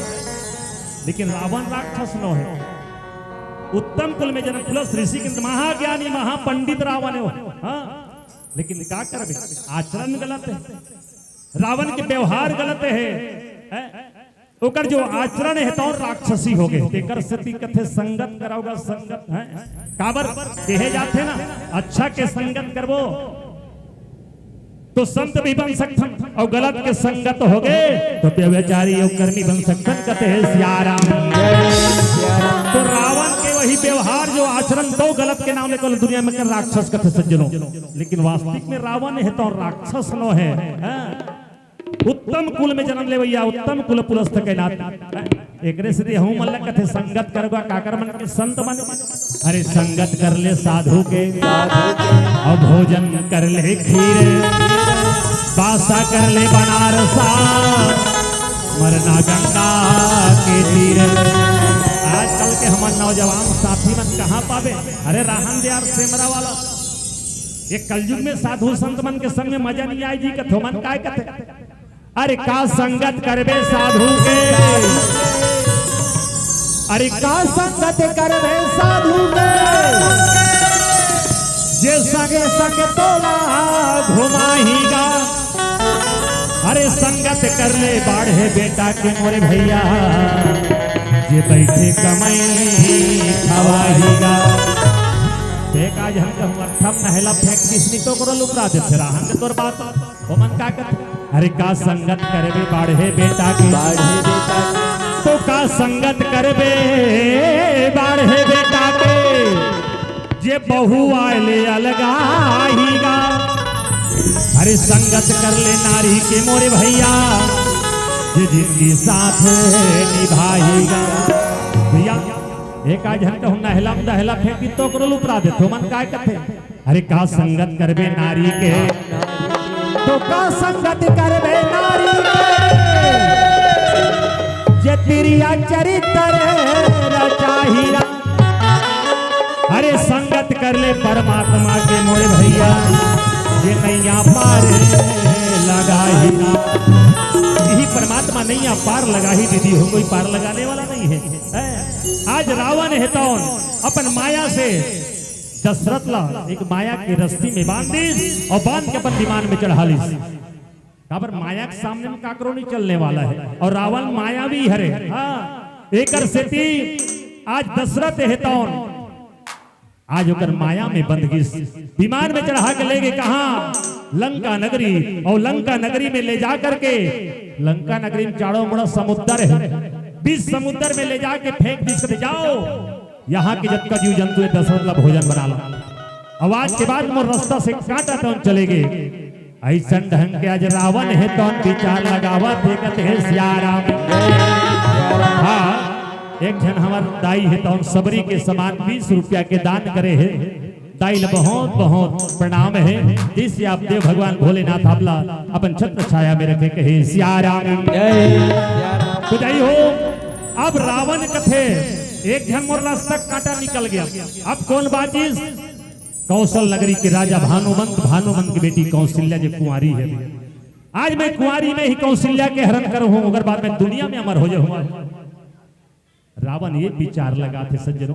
लेकिन रावण राक्षस नो हे। उत्तम कुल में जन्म, पुलस्थ ऋषि के महाज्ञानी महापंडित रावण हे वो। हाँ, लेकिन का करबे, आचरण गलत हे, रावण के व्यवहार गलत हे, हैं? ओकर जो आचरण हे तौन राक्षसी हो गे, तेकर सेती कथे संगत कराओगा संगत, हैं? काबर कहे जाथे ना, अच्छा के संगत करबो तो संत भी बन सकथन, अउ गलत के संगत हो गे तो व्यभिचारी अउ कर्मी बन सकथन, कथे हे सियाराम। तो रावण के वो ही व्यवहार, जो आचरण, दो गलत के नाम लेकर दुनिया में कर राक्षस कथे सज्जनों। लेकिन वास्तविक में रावण हे तो राक्षस नो हे, हाँ? उत्तम कुल में जन्म लेवइया, उत्तम कुल पुलस्थ के नाते। एकरे सेती हमू मन ल कथे संगत करबे काकर मन के संत मन। अरे संगत कर ले साधु के, अउ भोजन कर ले खीर, बासा कर ले बनारसा, मरना गंगा के तीर। आजकल के हमर नौजवान साथी मन कहाँ पाबे? अरे राहन दे यार सेमरा वाला, ये कलयुग में साधु संत मन के संग में मजा नहीं आय जी, कथो मन काय कथे? अरे का संगत करबे साधु के, अरे का संगत करबे साधु के, जे संगे संग तोला घुमाही गा। अरे संगत कर ले बाढ़े बेटा के मोरे भइया, जे बइठे कमई खवाही गा। देख आज हम कहूँ अट्ठम नहला फेंक दिस नी तो ओकरो लुपरा देथे राहन दे तोर बात। ओमन का कथे? अरे का संगत करबे बाढ़े बेटा के, बाढ़े बेटा के। तो का संगत करबे बाढ़े बेटा के, जे बहू आय ले अलगाही गा। अरे संगत कर ले नारी के मोरे भइया, जे जिनगी साथ निभाही गा। भइया, एक आध झन कहूँ नहला में दहला फेंकी तो ओकरो लुपरा देथे, ओमन काय कथे? अरे का संगत करबे नारी के, तो का संगत करबे नारी के, जे तिरिया चरित्र रचाही गा। अरे संगत कर ले परमात्मा के मोरे भइया, जे नैया पार लगाही गा। यही परमात्मा नैया पार लगाही दीदी हो, कोई पार लगाने वाला नहीं है, हैं? आज रावण हे तौन अपन माया से दशरथ ला एक माया के रस्सी में बांध दिस अउ बांध के अपन विमान में चढ़ा लिस। काबर माया के सामने में काकरो नहीं चलने वाला है। अउ रावण मायावी हरे। हाँ, एकर सेती आज दशरथ हे तौन आज ओकर माया में बंध गिस। विमान में चढ़ा के ले गे कहाँ? लंका नगरी। अउ लंका नगरी में ले जा करके, लंका नगरी में चारों मुड़ा समुद्र हे, बीच समुद्र में ले जाके फेंक दिस, कथे जाओ यहाँ के जतका जीव जंतु हे दशरथ ला भोजन बना ला। अउ आज के बाद मोर रस्ता से काटा तौन चले गे। अइसन ढंग के आज रावण हे तौन विचार लगावत हे, कथे हे सियाराम। हाँ, एक झन हमर दाई हे तौन सबरी के समान बीस रुपया के दान करे हे। दाई ल बहुत बहुत प्रणाम हे। जइसे आप देव भगवान भोलेनाथ आपला अपन छत्र छाया में रखे, कहे सियाराम। जय सियाराम। तो दाई हो, अब रावण कथे एक झन मोर रस्ता काटा निकल गया, अब कौन बाचिस? कौशल नगरी के राजा भानुमंत, भानुमंत की बेटी कौशल्या जे कुंवारी हे। आज मैं कुंवारी में ही कौशल्या के हरण करहूं, ओकर बाद मैं दुनिया में अमर हो जाहूं। रावण ये विचार लगाथे सज्जनों,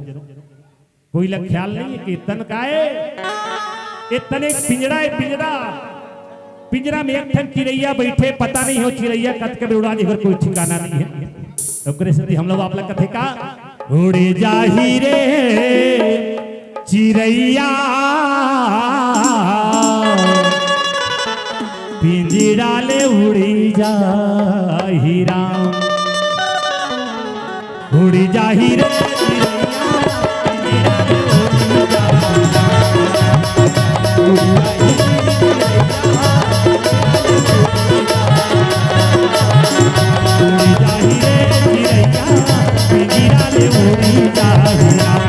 कोई ला ख्याल नहीं हे कि तन का हे? ए तन एक पिंजड़ा हे, पिंजड़ा। पिंजड़ा में एक ठन चिरैया बइठे, पता नहीं हो चिरैया कतके बेर उड़ा जाही, कोई ठिकाना नहीं हे। ओकरे सेती हम लोग आप ला कथे का, उड़ जाही रे चिरैया, पिंजड़ा ले उड़ी जाही राम। उड़ी जाही रे चिरैया, उड़ी जाही रे चिरैया, पिंजड़ा ले उड़ी जाही राम।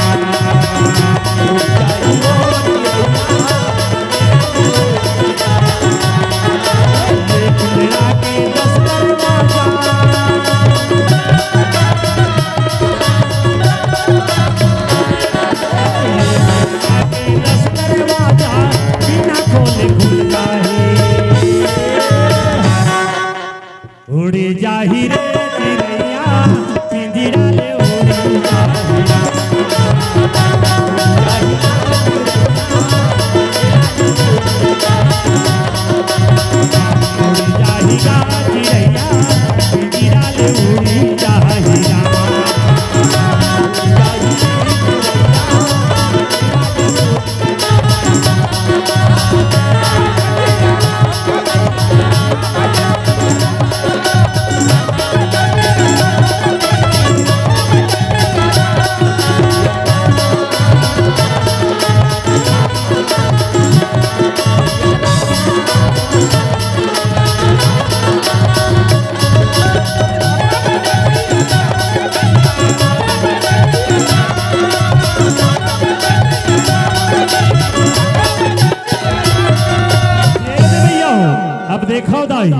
देखव दाई,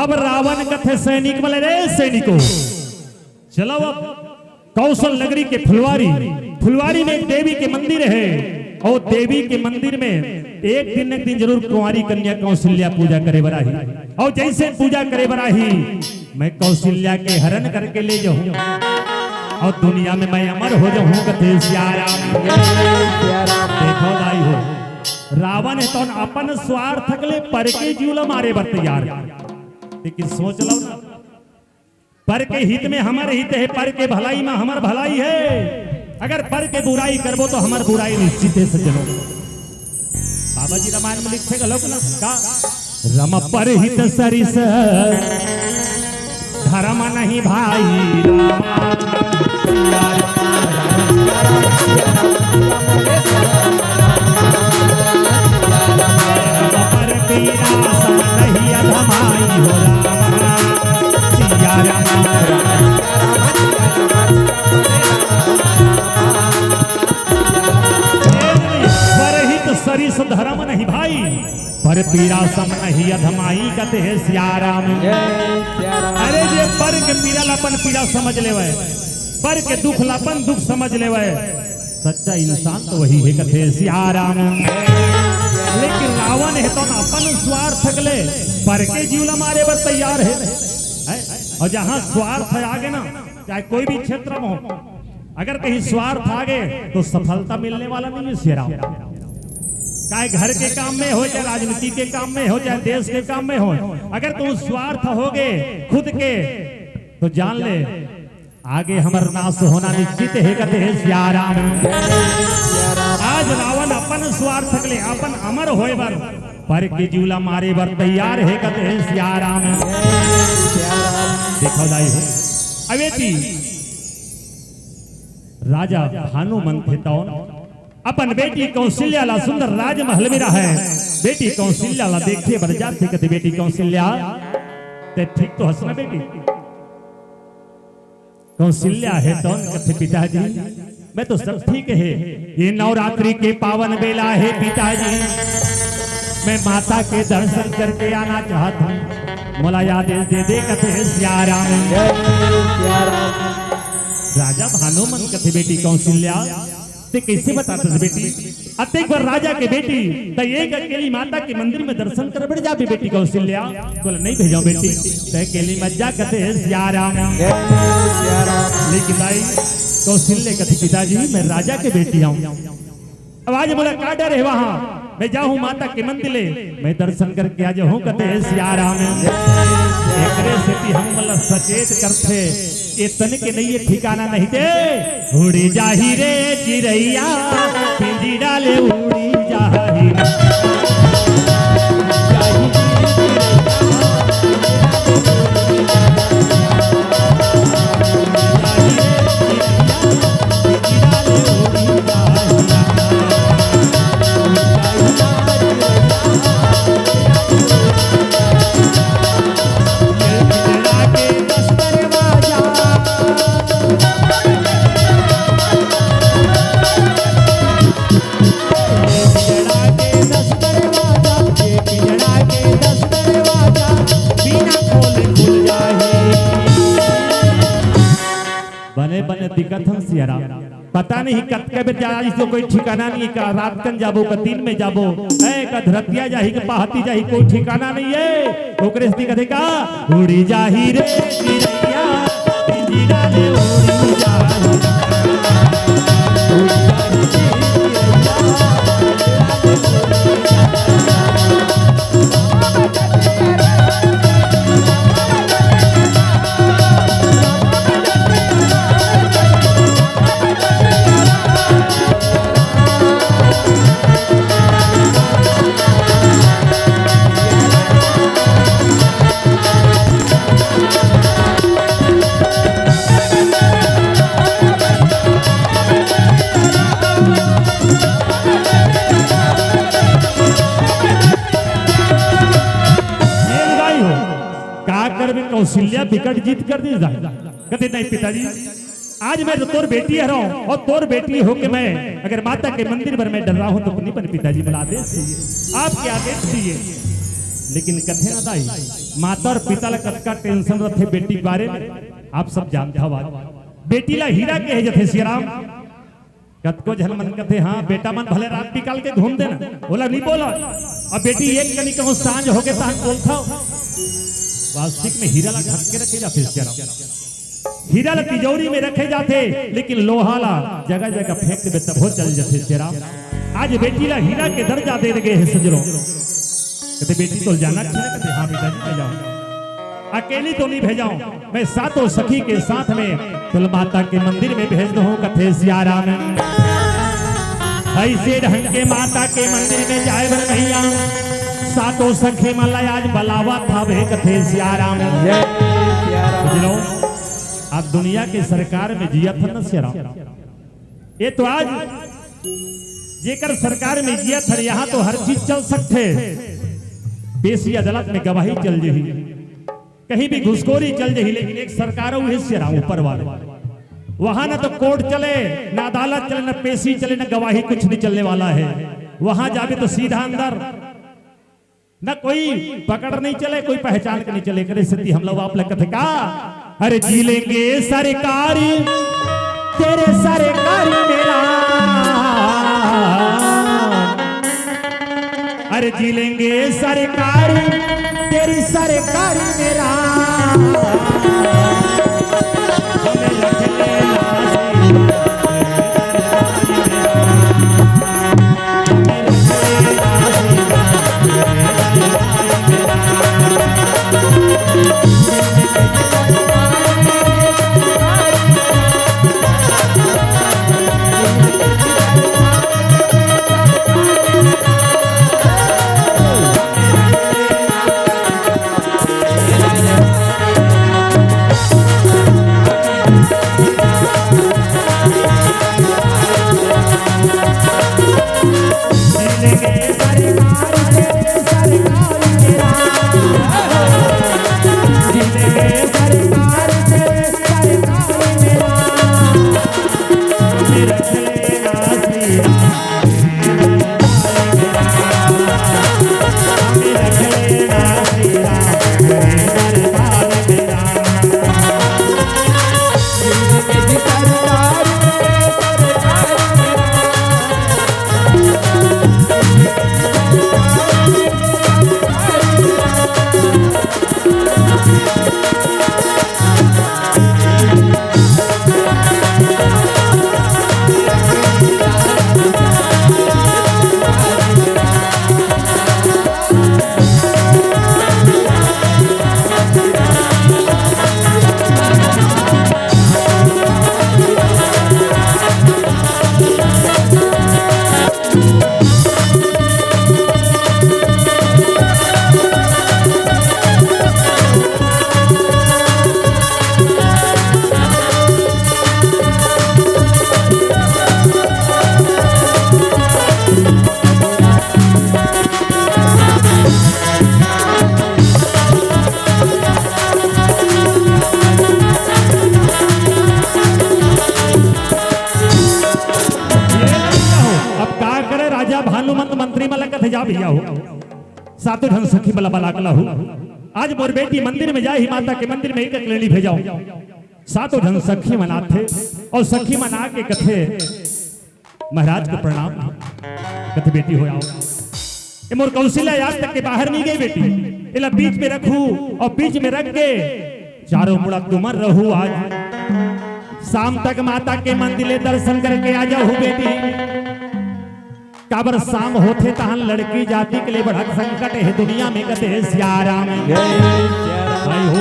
अब रावण कथे सैनिक मन ल, रे सैनिको, चलव अब कौशल नगरी के फुलवारी, फुलवारी में एक देवी के मंदिर हे, अउ देवी के मंदिर में एक दिन न एक दिन जरूर कुंवारी कन्या कौशल्या पूजा करे बर आही, अउ जइसे पूजा करे बर आही, मैं कौशल्या के हरण करके ले जाहूं अउ दुनिया में मैं अमर हो जाहूं, कथे सियाराम। देखव दाई हो, रावण हे तौन अपन स्वार्थ के ले पर के जीव ल मारे बर तैयार हे। लेकिन सोच लव ना, पर के हित में हमर हित हे, पर के भलाई में हमर भलाई हे। अगर पर के बुराई करबो त हमर बुराई निश्चित हे सज्जनों। बाबा जी रामायण में लिखथे घलोक ना का, रम परहित सरिस धरम नहीं भाई रामा। रम पर पीरा सम नहीं अधमाई हो रामा। सिया रामा। परहित सरिस धरम नहीं भाई, पर पीरा सम नहीं अधमाई, कथे सियाराम। अरे जे पर के पीरा ल अपन पीरा समझ लेवय, पर के दुख ल अपन दुख समझ लेवय, सच्चा इंसान तो वही हे, कथे सियाराम। लेकिन रावण हे तौन अपन स्वार्थ के ले पर के जीव ल मारे बर तैयार हे, हैं? अउ जहां स्वार्थ आगे ना, चाहे कोई भी क्षेत्र में हो, अगर कहीं स्वार्थ आगे तो सफलता मिलने वाला नहीं हे सियाराम। चाहे घर के काम में हो, चाहे राजनीति के काम में हो, चाहे देश के काम में हो, अगर तुम स्वार्थ होगे खुद के, तो जान ले आगे हमर नाश होना निश्चित हे, कथे सियाराम। आज रावण अपन स्वार्थ के ले, अपन अमर होय बर, पर के जीव ल मारे बर तैयार हे, कथे सियाराम। देखव दाई हो, अवेती राजा भानुमंत हे तौन अपन बेटी कौशल्या ला सुंदर राजमहल में रहय। बेटी कौशल्या ला देखे बर जाथे, कथे, "बेटी कौशल्या, तैं ठीक तो हस ना बेटी?" कौशल्या हे तौन कथे, "पिताजी, मैं तो सब ठीक हे। ये नवरात्रि के पावन बेला हे पिताजी, मैं माता के दर्शन करके आना चाहत हूँ, मोला आदेश दे दे," कथे सियाराम। राजा भानुमंत कथे, "बेटी कौशल्या, तैं कइसे बताथस बेटी? अतेक बड़ राजा के बेटी, तैं एक अकेली माता के मंदिर में दर्शन करे बर जाबे बेटी कौशल्या? तोला नइ भेजंव बेटी, तैं अकेली मत जा," कथे सियाराम। लेकिन दाई कौशल्या कथे, "पिताजी, मैं राजा के बेटी हंव। अब आज मोला का डर हे वहां? मैं जाहूं माता के मंदिर ले, मैं दर्शन करके आ जाहूं," कथे सियाराम। एकरे सेती हमन ला सचेत करथे, ए तन के नइ हे ठिकाना नहीं दे। उड़ी जाही रे चिरैया, पिंजरा ले उड़ी जाही। बने बने दिखत हन सियाराम। पता नहीं कतका बेर जाही, इसको कोई ठिकाना नहीं, का रात कन जाबो, का दिन में जाबो, ए, का धरतिया जाही, का पहाती जाही, कोई ठिकाना नहीं हे। ओकरे सेती कथे का, उड़ी जाही रे चिरैया, पिंजरा ले उड़ी जाही। ये लुगाई हो, का करबे, कौशल्या बिकट जिद कर दिस दाई। कथे, "नहीं पिताजी, आज मैं तो तोर बेटी हरंव अउ तोर बेटी होके मैं अगर माता के मंदिर बर मैं डर्राहूं तो नहीं बने पिताजी, मोला आदेश चाहिए, आपके आदेश चाहिए।" लेकिन कथे ना दाई, माता और पिता ला कतका टेंशन रथे बेटी के बारे में, आप सब जानत हव। आज बेटी ला हीरा कहे जथे सियाराम। कतको झन मन कथे, हाँ, बेटा मन भले रात निकाल के घूम देना, ओला नहीं बोला। अब बेटी एक कनी कहूँ सांझ होगे तहन बोलथव। वास्तविक में हीरा ला ढक के रखे जाथे सियाराम। हीरा ला तिजोरी में रखे जाथे, लेकिन लोहा ला जगह जगह फेंक देबे तभो चल जाथे सियाराम। आज बेटी ला हीरा के दर्जा दे गे हे सजनो। कथे, "बेटी तोला जाना चाहिए।" कथे, "हाँ बेटा जी, मैं जाऊँ।" अकेली तो नहीं भेजाऊं, मैं सातों सखी के साथ में तोला माता के मंदिर में भेज दूं, कथे सियाराम। ऐसे ढंग के माता के मंदिर में जाए बर भैया, सातों सखी मन ला आज बलावत हवे, कथे सियाराम। जय सियाराम। बुझलो, आप दुनिया के सरकार में जियत हन ना सियाराम। ये तो आज जेकर सरकार में जियत हन, यहाँ तो हर चीज चल सकथे। पेशी अदालत में गवाही चल जही, कहीं भी घुसखोरी चल जही, लेकिन एक सरकार अउ हे सियाराम ऊपर वाले। वहां ना तो कोर्ट चले, ना अदालत चले, ना पेशी चले, ना गवाही, कुछ नहीं चलने वाला है। वहां जाबे तो सीधा अंदर, ना कोई पकड़ नहीं चले, कोई पहचान के नहीं चले। करे सेती हम लोग आप लगत है का, अरे जी लेंगे सरकारी, तेरे सरकारी मेरा, अरे जी लेंगे सरकारी, तेरी सरकारी मेरा। अब का करे, राजा भानुमंत मंत्री मन ला कथे, जा भैया हो, सातों झन सखी मन ला बला के लाहू। आज मोर बेटी मंदिर में जाही, माता के मंदिर में एक एक लेली भेजाओ। सातों झन सखी मन आथे अउ सखी मन आके कथे, महाराज को प्रणाम। कथे, बेटी हो आओ। ये मोर कौशल्या आज तक के बाहर नहीं गई बेटी, एला बीच में रखू अउ बीच में रख के चारों मुड़ा तुमन रहू। आज शाम तक माता के मंदिर ले दर्शन करके आ जाहू बेटी। काबर शाम होथे तहन लड़की जाति के लिए बड़ा संकट हे दुनिया में, कथे सियाराम। भाई हो,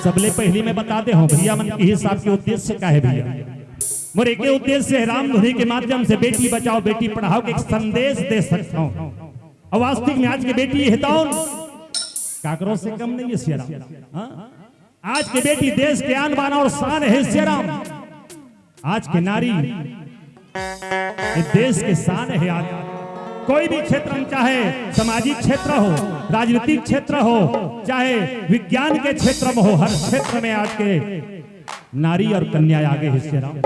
सबले पहली मैं बता दे हूँ भैया मन के हिसाब के उद्देश्य का है भैया। मोर एके उद्देश्य हे, रामधुनी के माध्यम से बेटी बचाओ, बेटी पढ़ाओ के एक संदेश दे सकता हूँ। अउ वास्तविक में आज के बेटी हे तौन काकरो से कम नहीं हे सियाराम। हाँ? आज के बेटी देश के आन बान और शान हे सियाराम। आज के नारी ये देश के शान हे। आज कोई भी क्षेत्र में, चाहे सामाजिक क्षेत्र हो, राजनीतिक क्षेत्र हो, चाहे विज्ञान के क्षेत्र में हो, हर क्षेत्र में आज के नारी और कन्या आगे हे सियाराम।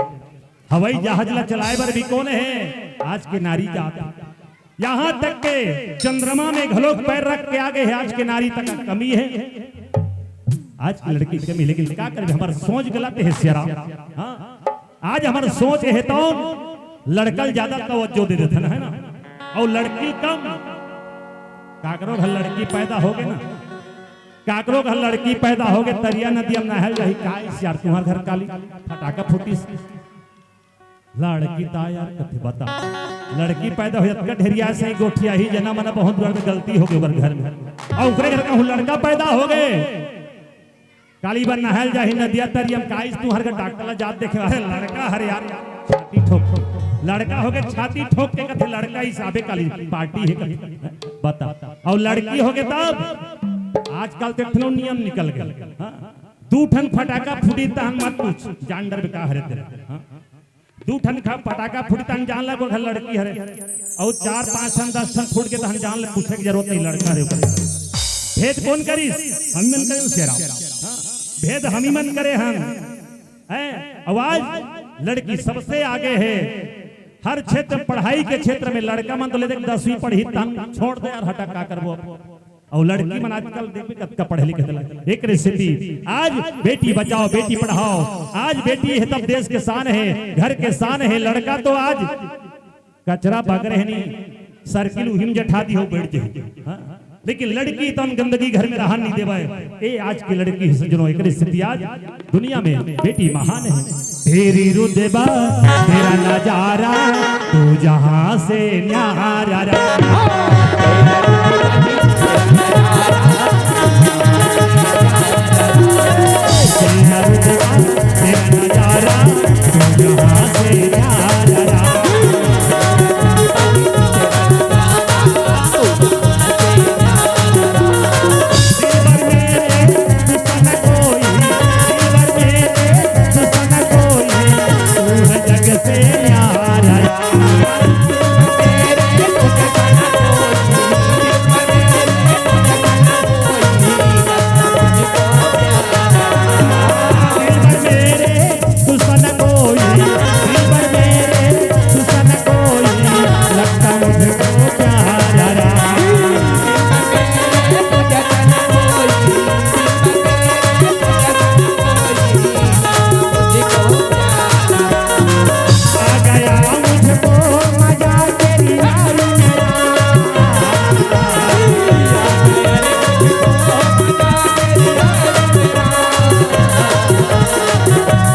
हवाई जहाज ला चलाए बर भी कोन हे? आज के नारी जात। यहाँ तक के चंद्रमा में घलोक पैर रख के आगे हे। आज के नारी तक कमी हे, आज के लड़की कमी, लेकिन का करबे, हमर सोच गलत हे सियाराम। हाँ, आज हमर सोच हे तो लड़का ल ज्यादा तवज्जो दे देथन, है ना, अउ लड़की कम। काकरो घर लड़की पैदा होगे ना, काकरो घर लड़की पैदा होगे, तरिया नदिया में नहाय ल जाही, का इस यार तुम्हर घर काली फटाका फूटिस? लड़की ता यार कथे बता, लड़की पैदा हो जतका ढेरिया से गोठिया ही जना मना बहुत बड़ गलती होगे ओकर घर में। अउ ओकरे घर कहूँ लड़का पैदा होगे, काली बन नहाय ल जाही नदिया तरिया में, का इस तुम्हर घर डॉक्टर ला जात देखे, अरे लड़का हरे यार, छाती ठोक, लड़का होगे छाती ठोक के कथे लड़का हिसाबे काली पार्टी हे कथे, बता। अउ लड़की होगे तब आजकल तो एक ठन नियम निकल गे, हाँ? दू ठन फटाका फूटी तहन मत पूछ, जान डरबे का हरे तेला, हाँ? दू ठन खा फटाका फूटी तहन जान ला वो घर लड़की हरे, अउ चार पांच ठन दस ठन फूट के तहन जान ला पूछे के जरूरत नहीं, लड़का हरे ओकर। भेद कोन करिस? हमी मन करे सियाराम। हाँ, भेद हमी मन करे हन। हैं? अउ आज लड़की सबसे आगे हे हर क्षेत्र, पढ़ाई के क्षेत्र में। लड़का मन तो ले देख दसवीं पढ़ही तहन छोड़ दे यार, हटा का करबो अब। अउ लड़की मन आजकल देखबे कतका पढ़े लिखे हे। एकरे सेती आज बेटी बचाओ, बेटी पढ़ाओ, आज बेटी हे तब देश के शान हे, घर के शान हे। लड़का तो आज कचरा बगरे हे नी, सर्किल उही में जठा दिहो, बैठ जाही। हाँ? लेकिन लड़की तन गंदगी घर में रहन नहीं देवे। ए आज की लड़की हे सज्जनों, एकरे सेती आज दुनिया में बेटी महान हे। तेरी रुतबा, तेरा नजारा, तू जहां से न्यारा। तेरा रुतबा, तेरा नजारा, तू जहां से न्यारा। दिलबर मेरे दुश्मन कोई, दिलबर मेरे दुश्मन कोई, तू है जग से न्यारा। दिलबर मेरे दुश्मन कोई, दिलबर मेरे दुश्मन कोई, लगता मुझको प्यारा। आ गया मुझको मजा तेरी यारी में।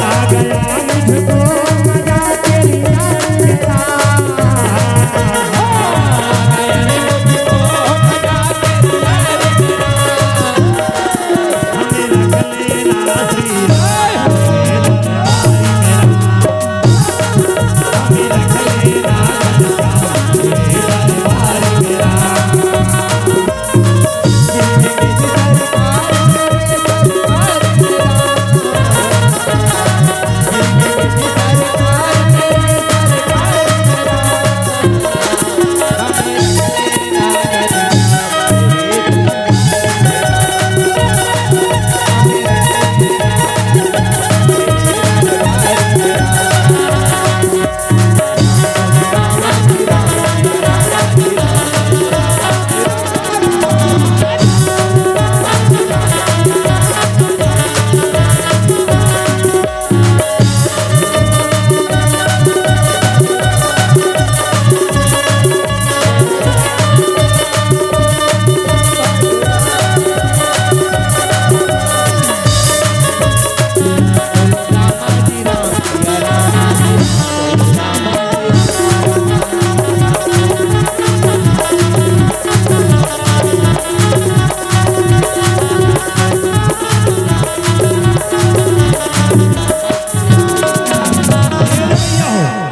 आ गया मुझको मजा तेरी यारी में।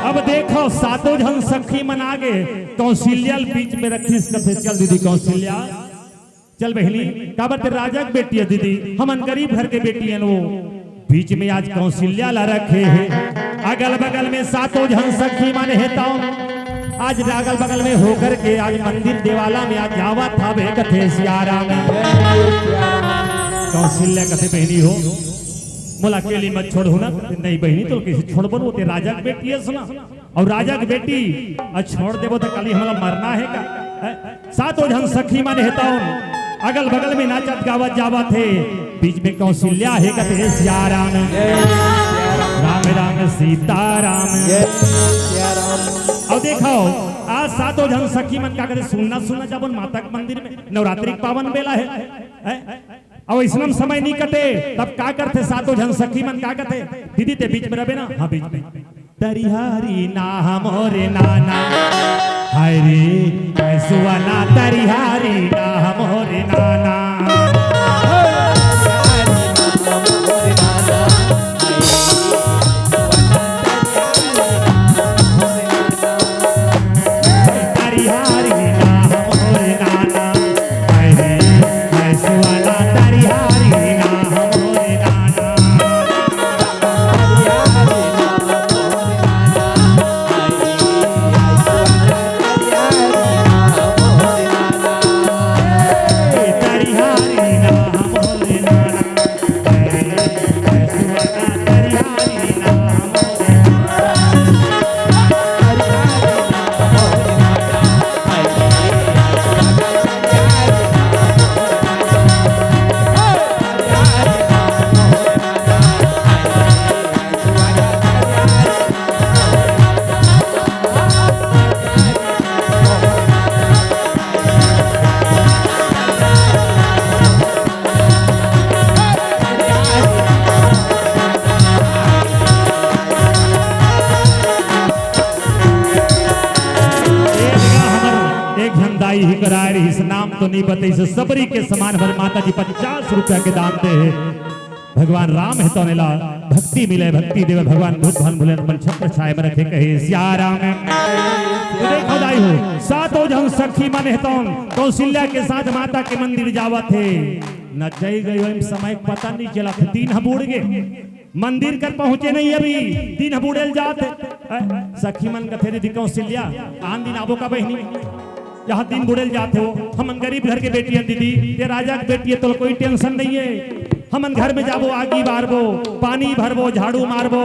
अब देखो, सातों झन सखी मन आगे, कौशल्या ल बीच में रखिस, कथे, "चल दीदी कौशल्या, चल बहिनी, काबर ते राजा के बेटी हे दीदी, हमन गरीब घर के बेटी हन वो।" बीच में आज कौशल्या ला रखे हे, अगल बगल में सातों झन सखी मन हे, तो आज अगल बगल में होकर के आज मंदिर देवाला में आज जावत हवे, कथे सियाराम। कौशल्या कथे, "बहिनी हो, मोला अकेली मत छोड़हू ना।" "नहीं बहिनी, तो कइसे छोड़बो, वो ते राजा के बेटी हस ना।" अउ राजा के बेटी, अ, छोड़ देबो त काली हमला मरना हे का? हैं? सातों झन सखी मन हे तौन, अगल बगल में नाचत गावत जावत हे, बीच में कौशल्या हे कथे, "हे सिया राम, राम राम सीता राम।" अउ देखो, आज सातों झन सखी मन का कथे, सुनना सुनना जाबो माता के मंदिर में, नवरात्रि के पावन बेला हे, हैं? अउ अइसनम समय नी कटे, तब का करथे सातों झन सखी मन का कथे, "दीदी ते बीच में रबे ना?" "हाँ, बीच में।" तरिहारी ना हमरे नाना, हाय रे, पैसुआ ना तरिहारी ना हमरे नाना। तरिहारी ना हमरे नाना, हाय रे, पैसुआ ना तरिहारी ना हमरे नाना। एक झन दाई ही कराए रहिस, नाम तो नहीं बतइस, सबरी के समान भर माता जी पचास रुपया के दान दे हे। भगवान राम हे तौन एला भक्ति मिले, भक्ति देवे, भगवान भूत भान भूले अपन छत्र छाया में रखे, कहे सिया राम। तो देखो दाई हो, सातों झन सखी मन हे तौन कौशल्या के साथ माता के मंदिर जावत हे। न जाई गई ओइम समय के पता नहीं चला थे, दिन ह बूड़ गे, मंदिर कर पहुंचे नहीं अभी, दिन ह बूड़ेल जात हे। सखी मन कथे, "दीदी कौशल्या, आन दिन आबो का बहिनी?" यहाँ दिन बुड़ेल जात हे वो। हमन गरीब घर के बेटी हन दीदी, ते राजा के बेटी हे, तोला कोई टेंशन नहीं हे। हमन घर में जाबो, आगी बारबो, पानी भरबो, झाड़ू मारबो,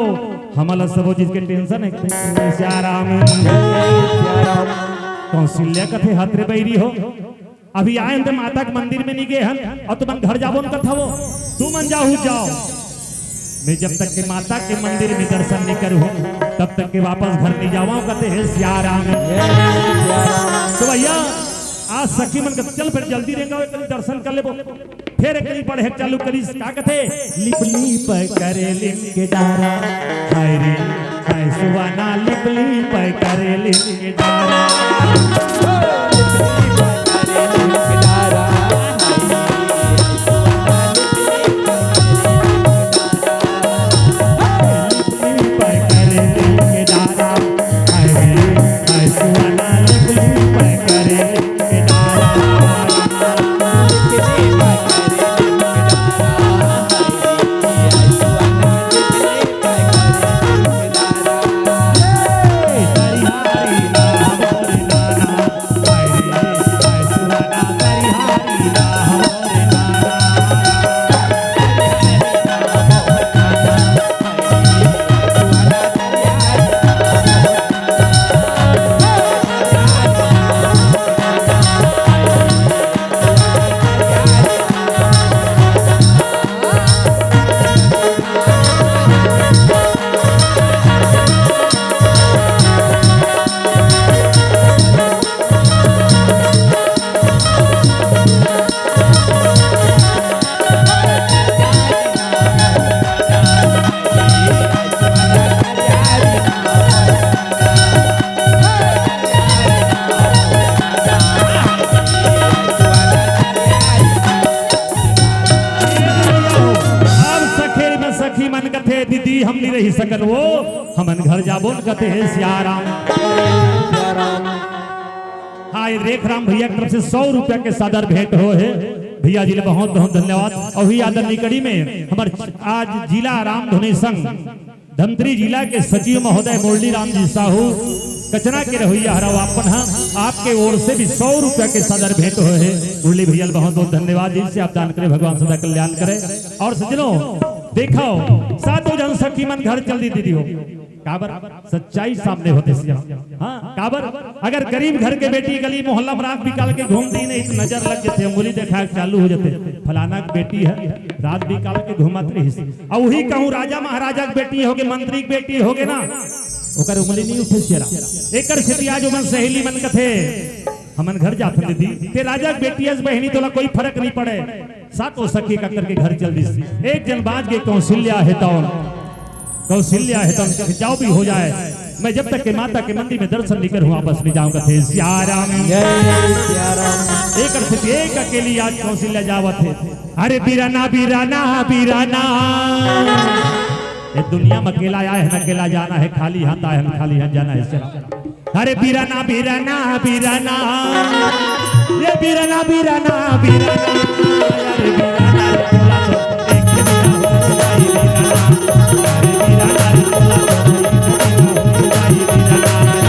हमन ला सबो चीज के टेंशन हे। सिया राम। कौशल्या कथे, "हत रे बैरी हो, अभी आए हन ते माता के मंदिर में नहीं गे हन, अउ तुमन घर जाबो न कथव, तुमन जाहू जाओ।" मैं जब तक के माता के मंदिर में दर्शन नहीं करूँ, तब तक के वापस घर नहीं जावाऊँ, कथे, "हे सिया राम।" तो भैया, आज सखी मन के चल फिर जल्दी रेंगा, एक दर्शन कर लेबो। फिर एक करी पढ़े चालू करिस, का कथे, "लिपली पर करे लिम के डारा, हाय रे, हाय सुवाना लिपली पर करे लिम के डारा।" अब सखी में सखी मन कथे, "दीदी, हम नहीं रही सकन वो, हमन घर जाबो न," कथे, "हे सिया राम।" हाँ, ये रेख राम भैया की तरफ से सौ रुपया के सादर भेंट हो हे। भैया जी ले बहुत बहुत धन्यवाद। अउ ही आदर निकड़ी में हमर आज जिला रामधुनी संघ धमतरी जिला के सचिव महोदय मुरली राम जी साहू, कचना के रहोइया हरव आपन ह, आपके ओर से भी सौ रुपया के सादर भेंट होए हे। मुरली भैया ल बहुत बहुत धन्यवाद, जिनसे आप दान करे, भगवान सदा कल्याण करे। अउ सज्जनों, देखव, सातों झन सखी मन घर चल दी दीदी हो। काबर? सच्चाई सामने होथे सिया। हाँ, काबर? अगर गरीब घर के बेटी गली मोहल्ला में रात बिकाल के घूमथे नहीं तो नजर लग जाथे, उंगली देखाय चालू हो जाथे, फलाना के बेटी हे, रात बिकाल के घूमत रहिस। अउ उही कहूँ राजा महाराजा के बेटी होगे, मंत्री के बेटी होगे ना, ओकर उंगली नहीं उठे सिया। एकर सेती आज ओमन सहेली मन कथे, हमन घर जाथन दीदी, ते राजा के बेटी हस बहिनी, तोला कोई फरक नहीं पड़े। सातों सखी का करके घर चल दिस। एक झन बाँच गे कौशल्या हे तौन, कौशल्या हे तौन कथे, जाओ भी हो जाए, मैं जब तक के माता के मंदिर में दर्शन नहीं करूँ वापस नहीं जाऊँ कथे सिया राम। जय सिया राम। एकर सेती एक अकेली आज कौशल्या जावत हे। अरे बीराना बीराना बीराना, ये दुनिया में अकेला आए हन, अकेला जाना हे, खाली हाथ आए हन, खाली हाथ जाना हे सिया राम। अरे बीराना बीराना बीराना, ये बीराना बीराना बीराना, अरे बीराना रे तोला तो एक दिन हो जाई बीराना, अरे बीराना रे तोला तो एक दिन हो जाई बीराना।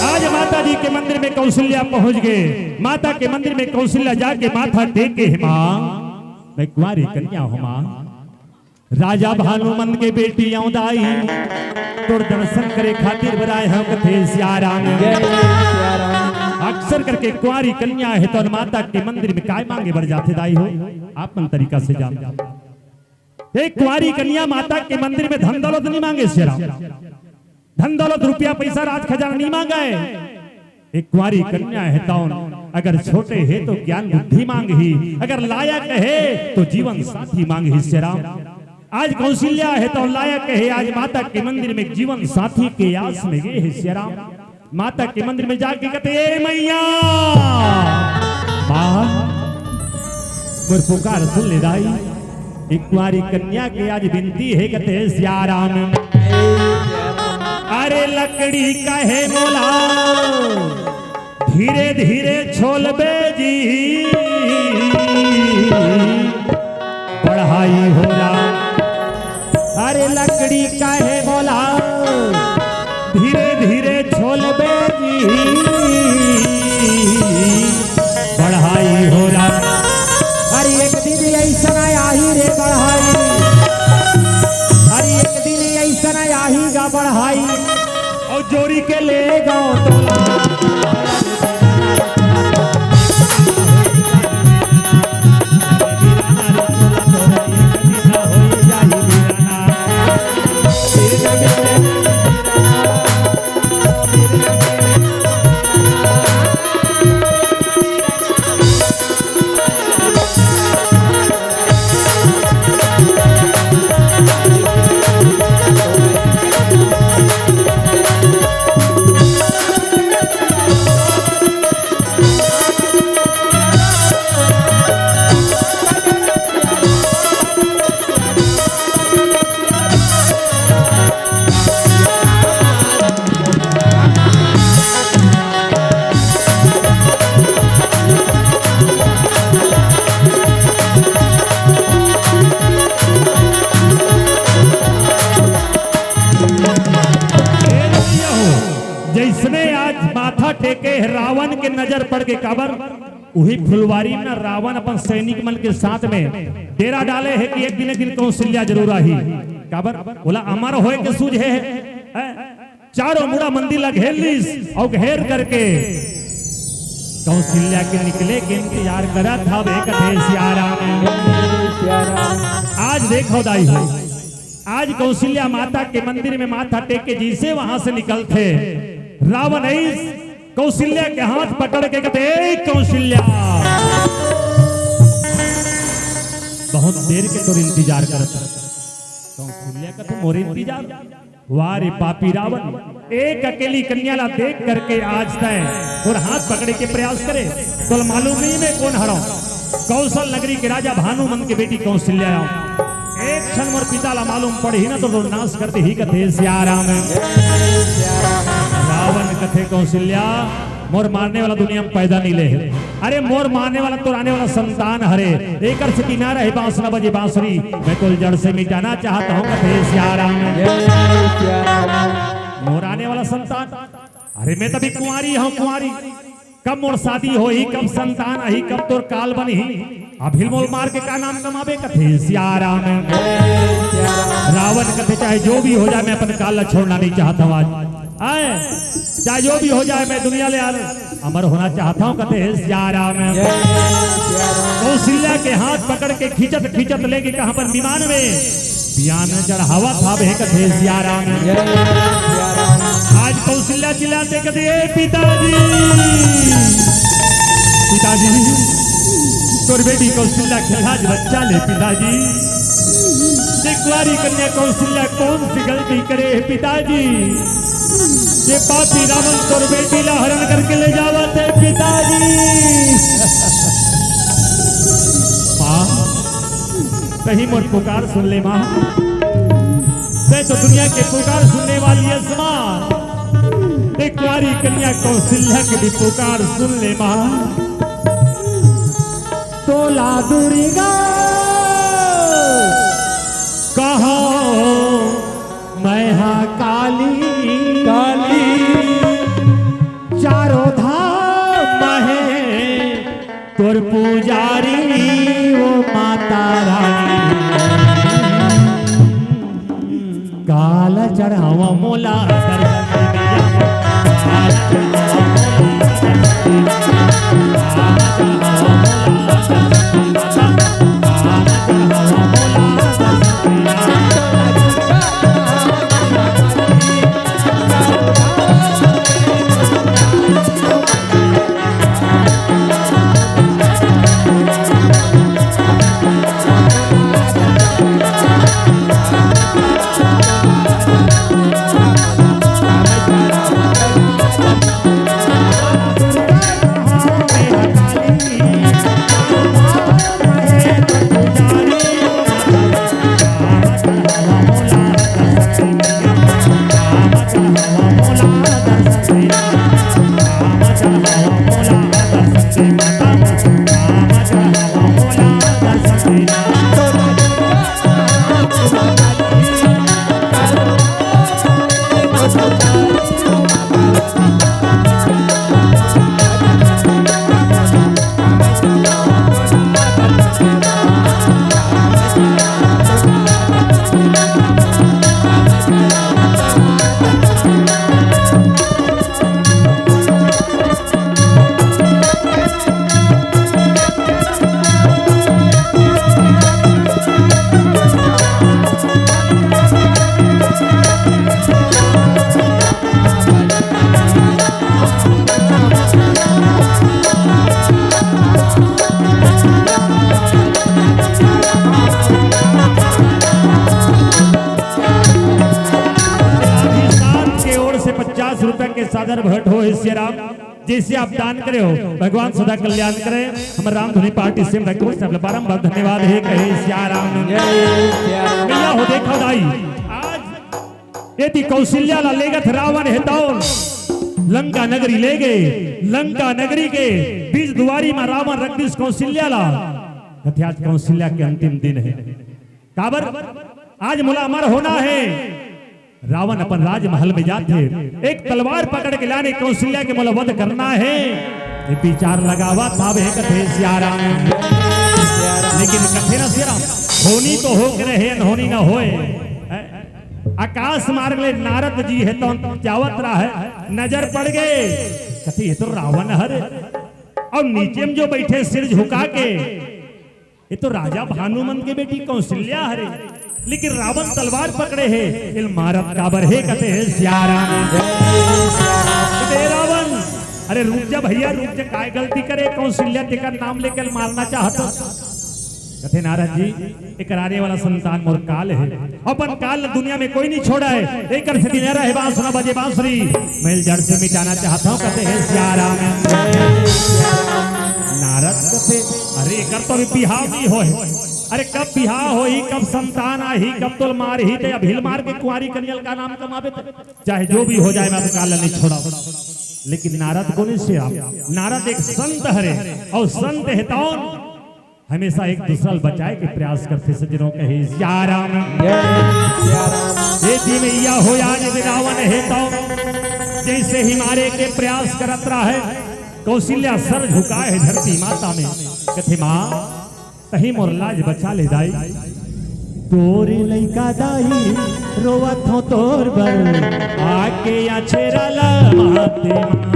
आज माता जी के मंदिर में कौशल्या पहुंच गे। माता के मंदिर में कौशल्या जाके माथा टेके हे, माँ, मैं कुंवारी कन्या हूँ माँ। राजा भानुमंत के बेटी अवदाई, तोर दर्शन करे खातिर बराए हंव कथे सिया राम। जय सिया राम। अक्सर करके कुंवारी कन्या हे तौन माता के मंदिर में काय मांगे बर जाथे दाई हो, आप मन तरीका से जान। एक कुंवारी कन्या माता के मंदिर में धन दौलत नहीं मांगे सिया राम। धन दौलत, रुपया, पैसा, राज खजाना नहीं मांगे। एक कुंवारी कन्या हे तौन अगर छोटे हे तो ज्ञान बुद्धि मांगही, अगर लायक हे तो जीवन साथी मांगही सिया राम। आज कौशल्या हे तौन लायक हे, आज माता के मंदिर में जीवन साथी के आस में गे हे सिया राम। माता के मंदिर में जाके कथे, ए मैया, माँ, मोर पुकार सुन ले दाई। एक कुंवारी कन्या के आज विनती हे कथे सिया राम। अरे लकड़ी कहे मोला, धीरे धीरे छोलबे जी, बढ़ाई हो राम। अरे लकड़ी कहे मोला, धीरे धीरे छोलबे जी, बढ़ाई हो राम। अरे एक दिन अइसन आही रे बढ़ाई, अरे एक दिन अइसन आही गा बढ़ाई, अउ जोरी के ले गो तोला। देखे हे रावण के नजर पड़ के। काबर? उही फुलवारी में ना रावण अपन सैनिक मन के साथ में डेरा डाले हे कि एक दिन, एक दिन कौशल्या जरूर आही। काबर? ओला अमर होए के सूझे हे, हैं? चारों मुड़ा मंदिर ला घेर लिस अउ घेर करके कौशल्या के निकले के इंतजार करत हवे, कथे सिया राम। आज देखो दाई हो, आज कौशल्या माता के मंदिर में माथा टेक के जैसे वहां से निकलथे, रावण आइस कौशल्या के हाथ पकड़ के कथे, "ए कौशल्या, बहुत देर के तोर इंतजार करत हंव।" कौशल्या कथे, "मोर इंतजार?" वाह रे पापी रावण, एक अकेली कन्या ला देख करके आज तैं तोर हाथ पकड़े के प्रयास करे, तोला मालूम नहीं मैं कोन हरंव? कौशल नगरी के राजा भानु मंद के बेटी कौशल्या आंव। एक क्षण मोर पिता ला मालूम पड़ही ना तो तोर नाश कर देही, कथे सिया राम। रावण कथे, "कौशल्या, मोर मारने वाला दुनिया में पैदा नहीं ले हे। अरे मोर मारने वाला तोर आने वाला संतान हरे। एकर से किनारा हे बांस न बजे बांसुरी। मैं तोला जड़ से मिटाना चाहत हंव, कथे सिया राम।" मोर आने वाला संतान, अरे मैं तो अभी कुंवारी हंव, कुंवारी। कब मोर शादी होही, कब संतान आही, कब तोर काल बनही, अभी मोला मार के का नाम कमाबे, कथे सिया राम। रावण कथे, "चाहे जो भी हो जाए, मैं अपन काल ला छोड़ना नहीं चाहत हंव आज। आए, चाहे जो भी हो जाए, मैं दुनिया ले यार अमर होना चाहत हंव," कथे सिया राम। कौशल्या के हाथ पकड़ के खींचत खींचत लेगे कहां पर? विमान में। विमान चढ़ावत हवे, कथे सिया राम। आज कौशल्या चिल्लाथे, कथे, "ए पिताजी, पिताजी, तोर बेटी कौशल्या के आज बचा ले पिताजी। ये कुंवारी कन्या कौशल्या कौन सी गलती करे हे पिताजी? ये पापी रावण तोर बेटी ला हरण करके ले जावत हे पिताजी।" माँ, तहीं मोर पुकार सुन ले माँ। तैं तो दुनिया के पुकार सुनने वाली हस माँ। ए कुंवारी कन्या कौशल्या के भी पुकार सुन ले माँ। तोला दुर्गा कहो मैं हा काली, काली। चारों धाम हे तोर पुजारी ओ माता रानी। काला चढ़ावा मोला दर्शन दे। अधिष्ठान के ओर से पचास रुपया के सादर भेंट हो हे सिया राम। जैसे आप दान करे हो, भगवान सदा कल्याण करे। हमर रामधुनी पार्टी से हम रखो, सब बारंबार धन्यवाद हे, कहे सिया राम। जय सिया राम। भैया हो, देखो दाई, आज एती कौशल्या ला लेगत रावण हे तौन लंका नगरी लेगे। लंका नगरी के बीच दुआरी मा रावण रख दिस कौशल्या ला। कथे आज कौशल्या के अंतिम दिन हे। काबर? आज मोला अमर होना हे। रावण अपन राजमहल में जाथे, एक तलवार पकड़ के लाने, कौशल्या के मोला वध करना हे। ये विचार लगावत हावे कथे सियाराम। लेकिन कथे ना सियाराम, होनी तो हो के रहे, अनहोनी ना होय। हैं? आकाश मार्ग ले नारद जी हे तो जावत रहे, नजर पड़ गे। कथे ये तो रावण हरे। अउ नीचे में जो बइठे सिर झुका के, ये तो राजा भानु मन के बेटी कौशल्या हरे, लेकिन रावण तलवार पकड़े हे, एला मारत काबर हे कथे हे सियाराम। कथे, "ए रावण, अरे रुक जा भइया, रुक जा, काय गलती करे कौशल्या, तेकर नाम लेके मारना चाहत?" कथे, "नारद जी, एकर आने वाला संतान मोर काल हे, अपन काल दुनिया में कोई नहीं छोड़ा हे, एकर सेती नरा हे बांस न बजे बांसुरी, मैं जड़ से मिटाना चाहत हंव," कथे हे सियाराम। नारद कथे, "अरे एकर तो अभी बिहाव नहीं होय हे, अरे कब बिहाव होही, कब संतान आही, कब तोला मारही, ते अभी ल मार के कुंवारी कन्या ल का नाम कमाबे ते, चाहे जो भी हो जाए, मैं तो काल नहीं छोड़ा।" लेकिन नारद कोन हे सियाराम, नारद एक संत हरे, अउ संत हे तौन हमेशा एक दूसरा ल बचाए के प्रयास करथे। सज्जनों कहे सियाराम। जय सियाराम। ये जी में या हो आज रावण हे तौन जैसे ही मारे के प्रयास करत रहे, कौशल्या सर झुकाए हे धरती माता में, कथे, "माँ, तहीं मोर लाज बचा ले दाई।" तोरे लइका दाई रोवत हो तोर बर, आके या छेरा ला माते माँ।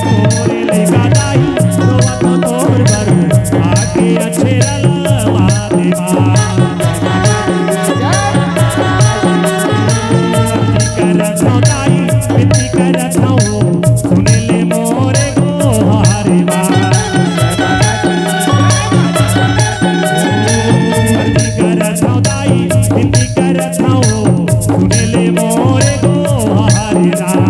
तोरे लइका दाई रोवत हो तोर बर, आके या छेरा ला माते माँ। करत हौं दाई, विनती करत हौं, सुन ले मोरे गोहार मा। विनती करत हौं दाई, विनती करत हौं, सुन ले मोरे गोहार मा।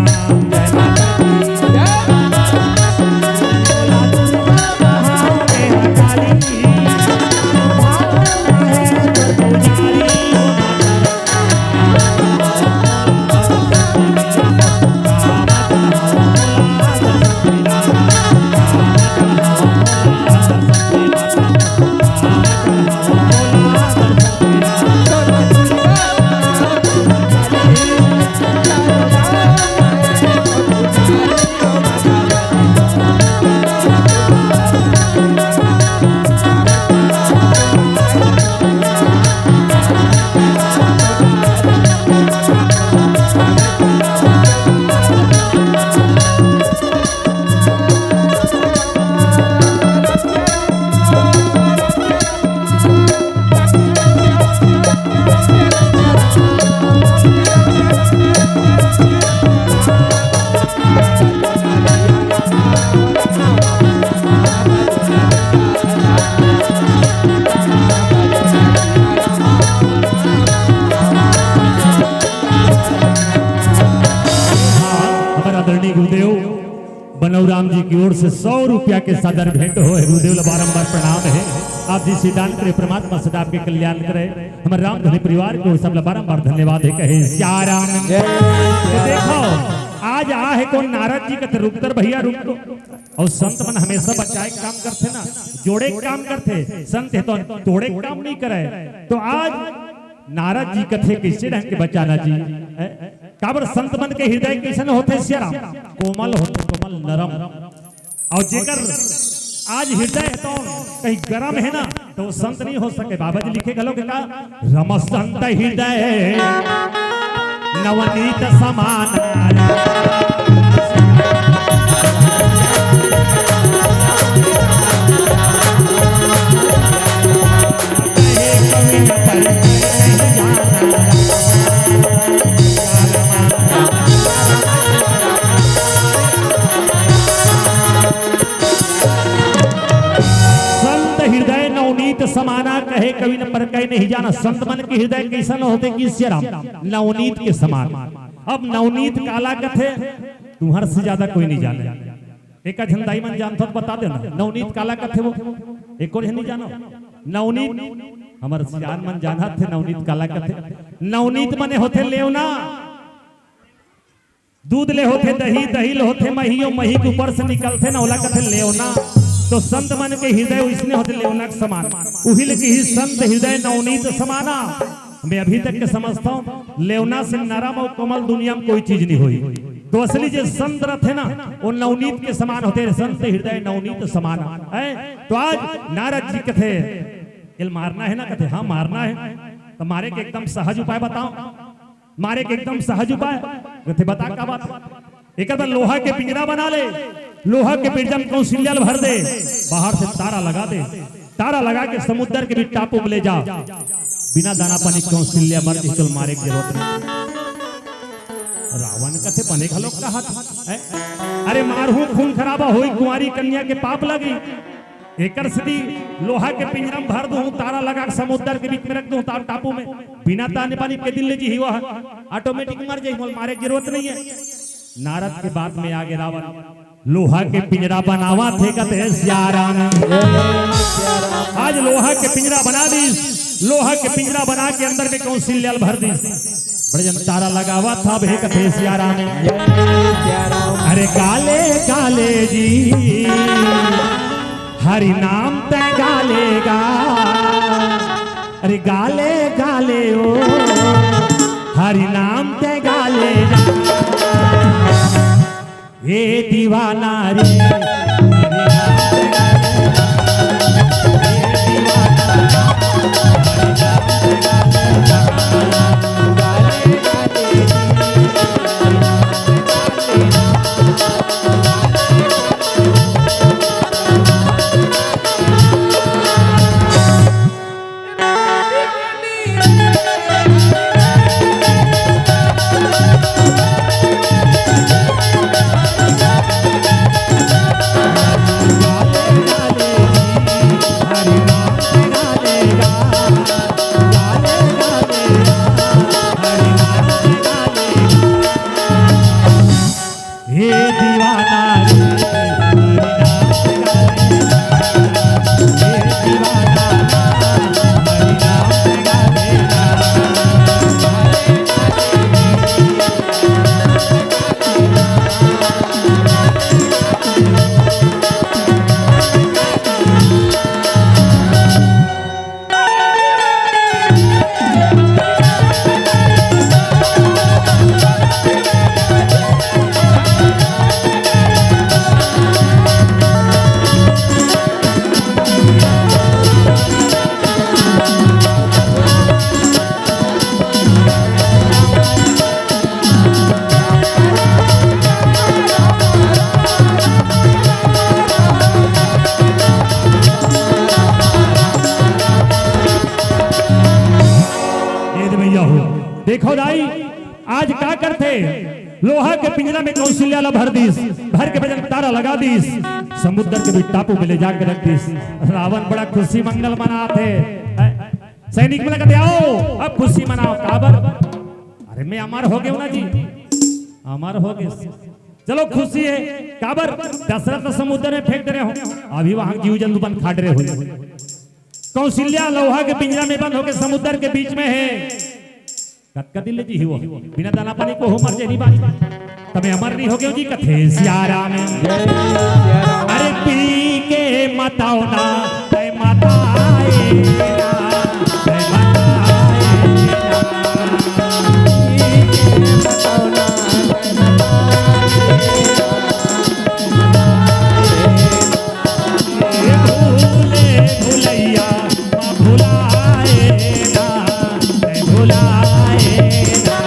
हमर आदरणीय गुरुदेव बनौराम जी की ओर से सौ रुपया के सादर भेंट होय हे। गुरुदेव ला बारंबार प्रणाम हे। आप जी से दान करे, परमात्मा सदा आपके कल्याण करे। हमर रामधुनी परिवार के ओर से आप ला बारंबार धन्यवाद हे, कहे सियाराम। जय। तो देखो, आज आ हे कोन? नारद जी कथे, "रुक तर भइया, रुक तो।" अउ संत मन हमेशा बचाए के काम करथे ना, जोड़े के काम करथे। संत हे तो तोड़े के काम नहीं करे। तो आज नारद जी कथे, "कइसे ढंग के बचाना जी?" हैं? काबर संत मन के हृदय कइसन होथे सियाराम? कोमल होथे, कोमल, नरम। अउ जेकर आज हृदय हे तो कहीं गरम हे ना, तो वो संत नहीं हो सके। बाबा जी लिखे घलो के का, "रम संत हृदय नवनीत समान।" संत हृदय नवनीत समाना, कहे कवि न परकय नहीं जाना। संत मन के हृदय कइसन होथे कि सियाराम, नवनीत के समान। अब नवनीत काला कथे, तुंहर से ज्यादा कोई नहीं जाने। एका झन दाई मन जानथव त बता देना, नवनीत काला कथे वो? एको झन नहीं जानो नवनीत? हमर सियान मन जानत हे नवनीत काला कथे। नवनीत मने होथे लेवना। दूध ले होथे दही, दही ले होथे मही, अउ मही के ऊपर से निकलथे ना, ओला कथे लेवना। तो संत मन के हृदय ओइसने होथे, लेवना के समान। उही ले किही संत हृदय नवनीत समाना। मैं अभी तक के समझथंव, लेवना से नरम अउ कोमल दुनिया में कोई चीज नहीं होही। तो असली जे संत रथे ना, वो नवनीत के समान होथे, संत हृदय नवनीत समाना। हैं? तो आज नारद जी कथे, "एला मारना हे ना?" कथे, "हाँ, मारना हे।" "तो मारे के एकदम सहज उपाय बताओ।" मारे के एकदम सहज उपाय। कथे, "बता का बात?" "एकर बर लोहा के पिंजरा बना ले, लोहा के पिंजरा में कौंसिल्या ल भर दे, बाहर से तारा लगा दे, तारा लगा के समुद्र के बीच टापू में ले जा, बिना दाना पानी कौंसिल्या मर जही, तोला मारे के जरूरत नहीं।" रावण कथे, "बने घलो कहत हे, अरे मारहूं, खून खराबा होही, कुंवारी कन्या के पाप लगही।" एकर सेती लोहा के पिंजरा में भर दूं, तारा लगा के समुद्र के बीच में रख दूं, तार टापू में, बिना दाने पानी के दिन ले जी ही वह, automatic मर जाही, मोला मारे के जरूरत नहीं है। नारद के बात में आगे रावण लोहा के पिंजरा बनावत हे, कथे सियाराम। आज लोहा के पिंजरा बना दिस, लोहा के पिंजरा बना के अंदर में कौंसिल्या ल भर दिस। बड़े जन तारा लगावत हे, अबे कथे सियाराम। अरे गाले गाले जी, हरि नाम तैं गाले गा। अरे गाले गाले ओ, हरि नाम तैं गाले गा। ए दीवाना रे, हे दीवाना रे, हरि नाम गावे। हे दीवाना, हरि नाम गावे। ये दे भैया हो, देखो दाई, आज का करथे, लोहा के पिंजरा में कौशल्या ला भर दिस, भर के बजन तारा लगा दिस, समुद्र के भी टापू में ले जाके रख दिस। रावण बड़ा खुशी मंगल मनाथे। सैनिक मन ला कथे, "आओ, अब खुशी मनाओ।" काबर? "अरे, मैं अमर हो गेंव ना जी, अमर हो गेंव।" चलो, खुशी हे। काबर? दशरथ समुद्र में फेंक दे रहे हो, अभी वहां जीव जंतु मन खा डरे हो। कौशल्या लोहा के पिंजरा में बंद होके समुद्र के बीच में हे। कतका दिन ले जी ही वो, बिना दाना पानी के हो मर जाही बात। त मैं अमर नहीं हो गेंव जी, कथे सियाराम। अरे पी के मताओ ना, तैं मताए ना, तैं मताए ना। पी के मताओ ना, तैं मताए ना। ए भूले भुलैया, भुलाए ना, भुलाए ना।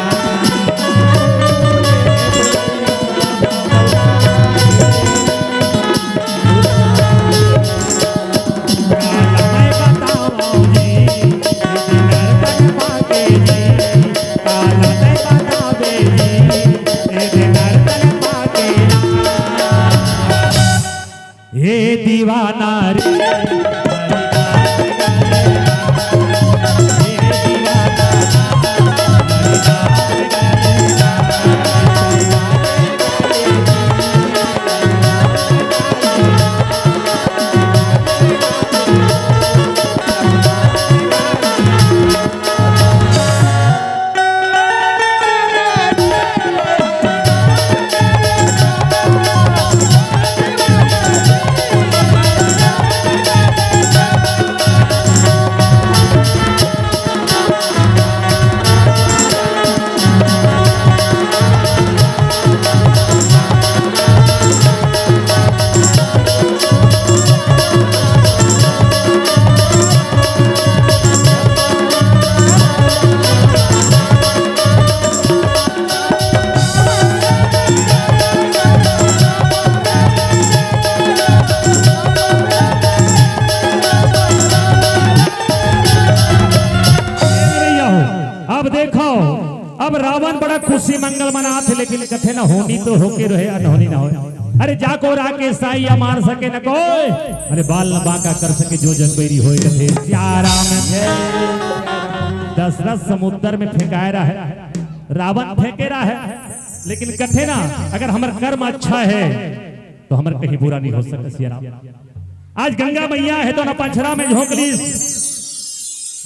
अब देखो, अब रावण बड़ा खुशी मंगल मनाथे, लेकिन कथे ना, होनी तो होके रहे, अनहोनी ना होय। अरे जाको राके साइया मार सके न कोई, अरे बाल न बांका कर सके जो जग बैरी होय, कथे सिया राम। दशरथ समुद्र में फेंकाए रहे, रावण फेंके रहे, लेकिन कथे ना, अगर हमर कर्म अच्छा है तो हमर कहीं बुरा नहीं हो सकता सिया राम। आज गंगा मैया हे तौन अपन अछरा में झोंक लिस,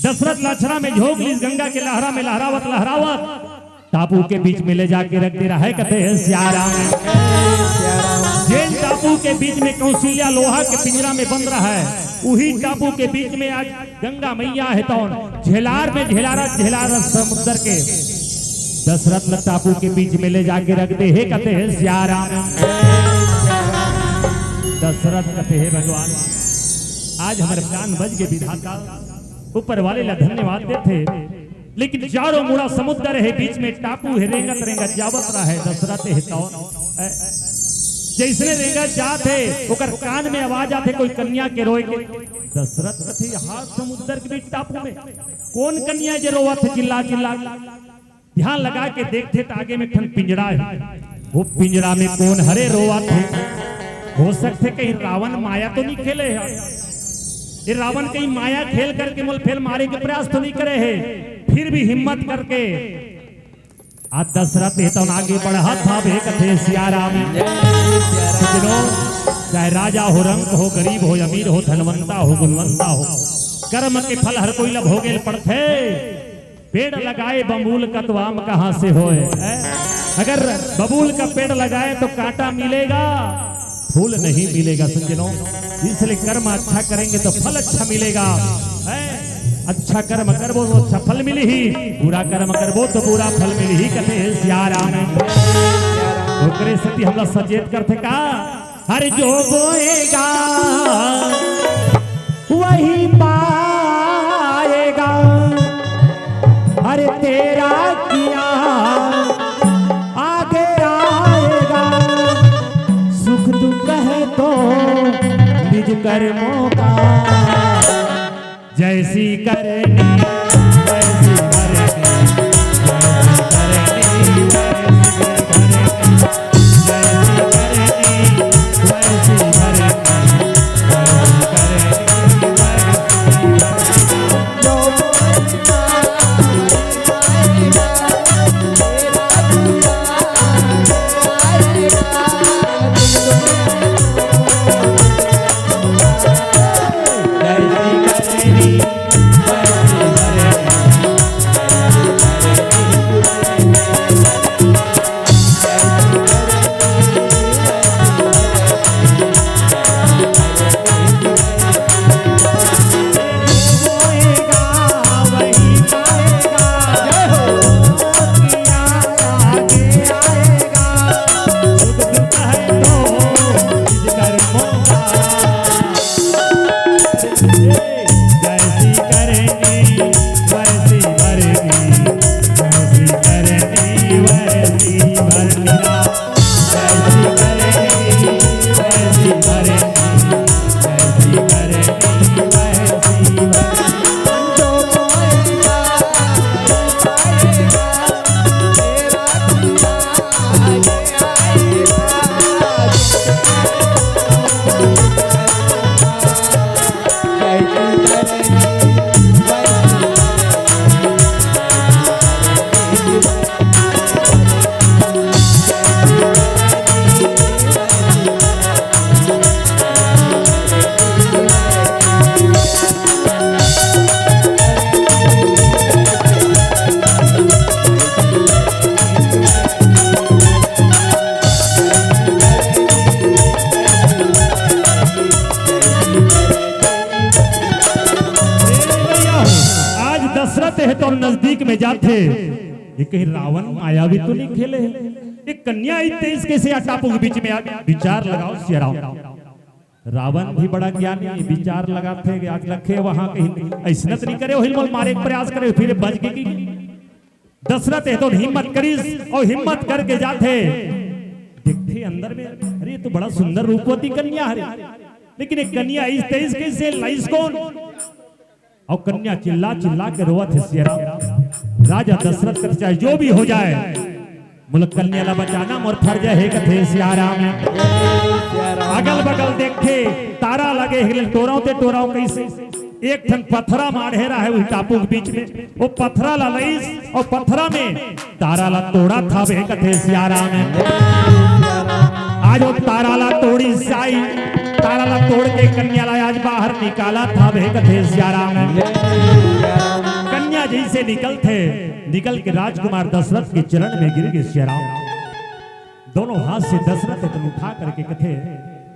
दशरथ ला अछरा में झोंक लिस, गंगा के लहरा में लहरावत लहरावत टापू के बीच में ले जाके रख दे रहा है, कथे हे सिया राम। जेन टापू के बीच में कौशल्या लोहा के पिंजरा में बंद रहा है, उही टापू के बीच में आज गंगा मैया हे तौन झेलार में झेलारत झेलारत समुद्र के दशरथ ल टापू के बीच में ले जाके रख दे हे, कथे हे सिया राम। दशरथ कथे हे भगवान, आज हमर प्राण बच गे विधाता, ऊपर वाले ला धन्यवाद देथे, लेकिन चारों मुड़ा समुद्र हे, बीच में टापू हे, रेंगत रेंगत जावत रहा है दशरथ हे तौन। जैसने रेंगत जात हे, ओकर कान में आवाज आथे कोई कन्या के रोए के। दशरथ कथे, "यहाँ समुद्र के बीच टापू में कौन कन्या जे रोवत हे चिल्ला चिल्ला?" ध्यान लगा के देखथे त आगे में एक ठन पिंजरा हे। वो पिंजरा में कौन हरे रोवत हे? हो सकथे कहीं रावण माया तो नहीं खेले हे। ये रावण कहीं माया खेल करके मोल फेर मारे के प्रयास तो नहीं करे हे। फिर भी हिम्मत करके आज दशरथ हे तौन आगे बढ़त हावे, कथे सिया राम। सज्जनों, चाहे राजा हो, रंक हो, गरीब हो, अमीर हो, धनवंता हो, गुणवंता हो, कर्म के फल हर कोई ला भोगे ल पड़थे। पेड़ लगाए बबूल का तो आम कहाँ से होए, हैं? अगर बबूल का पेड़ लगाए तो कांटा मिलेगा, फूल नहीं मिलेगा सज्जनों। इसलिए कर्म अच्छा करेंगे तो फल अच्छा मिलेगा, हैं? अच्छा कर्म करबो तो अच्छा फल मिलही, बुरा कर्म करबो तो बुरा फल मिलही, कथे हे सिया राम। ओकरे सेती हमला सचेत करथे का, हर जो बोएगा वही पाएगा। अरे तेरा किया आगे आएगा, सुख दुख है तो निज कर्मों का। जैसी करनी वैसी भरनी, जैसी करनी वैसी भरनी, जैसी करनी वैसी भरनी, जैसी करनी वैसी भरनी। आज दशरथ हे तौन नजदीक में जाथे, ये कहीं रावण मायावी तो नहीं खेले हे? ये कन्या आई तेईस कैसे आ टापू के बीच में आ? विचार लगाओ सिया राम। रावण भी बड़ा ज्ञानी, विचार लगाथे, आज लखे वहां कहीं ऐसने तो नहीं करे, वही मोल मारे के प्रयास करे, फिर बच गई। दशरथ हे तौन हिम्मत करिस और हिम्मत करके जाथे, देखथे अंदर में, अरे ये तो बड़ा सुंदर रूपवती कन्या हरे, लेकिन एक कन्या इस तेईस कैसे लाइस कौन? और कन्या चिल्ला चिल्ला के रोवत हे सिया राम। राजा दशरथ कथे, चाहे जो भी हो जाए, मोला कन्या ला बचाना मोर फर्ज हे, कथे सियाराम। अगल बगल देखे, तारा लगे हे, टोरव ते टोरव कइसे एक ठन पथरा माढ़े रहे उही टापू के बीच में, वो पथरा ला लइस अउ पथरा में तारा ला तोड़त हावे, कथे सियाराम। आज वो तारा ला तोड़िस जाई, तारा ला तोड़ के कन्या ला आज बाहर निकालत हावे, कथे सियाराम। कन्या जइसे निकलथे, निकल के राजकुमार दशरथ के चरण में गिर गे सियाराम। दोनों हाथ से दशरथ एतन उठा करके कथे,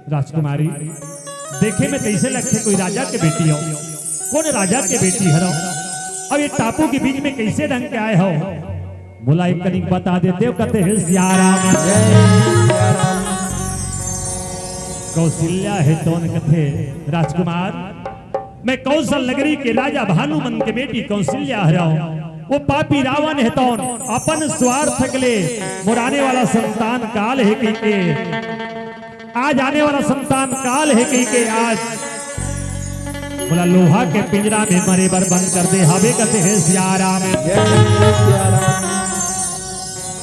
राजकुमारी, देखे में कइसे लगथे कोई राजा के बेटी हो, कोन राजा के बेटी हरव, अब ये टापू के बीच में कइसे ढंग के आए हो, मोला एक कनिक बता देते हो, कथे सियाराम। कौशल्या हे तौन कथे, राजकुमार, मैं कौशल नगरी के राजा भानुमंत के बेटी कौशल्या हरव। वो पापी रावण हे तौन अपन स्वार्थ के लिए मोर आने वाला संतान काल हे कहिके, आज आने वाला संतान काल हे कहिके आज मोला लोहा के पिंजरा में मरे बर बंद कर दे हावे, कथे सियाराम।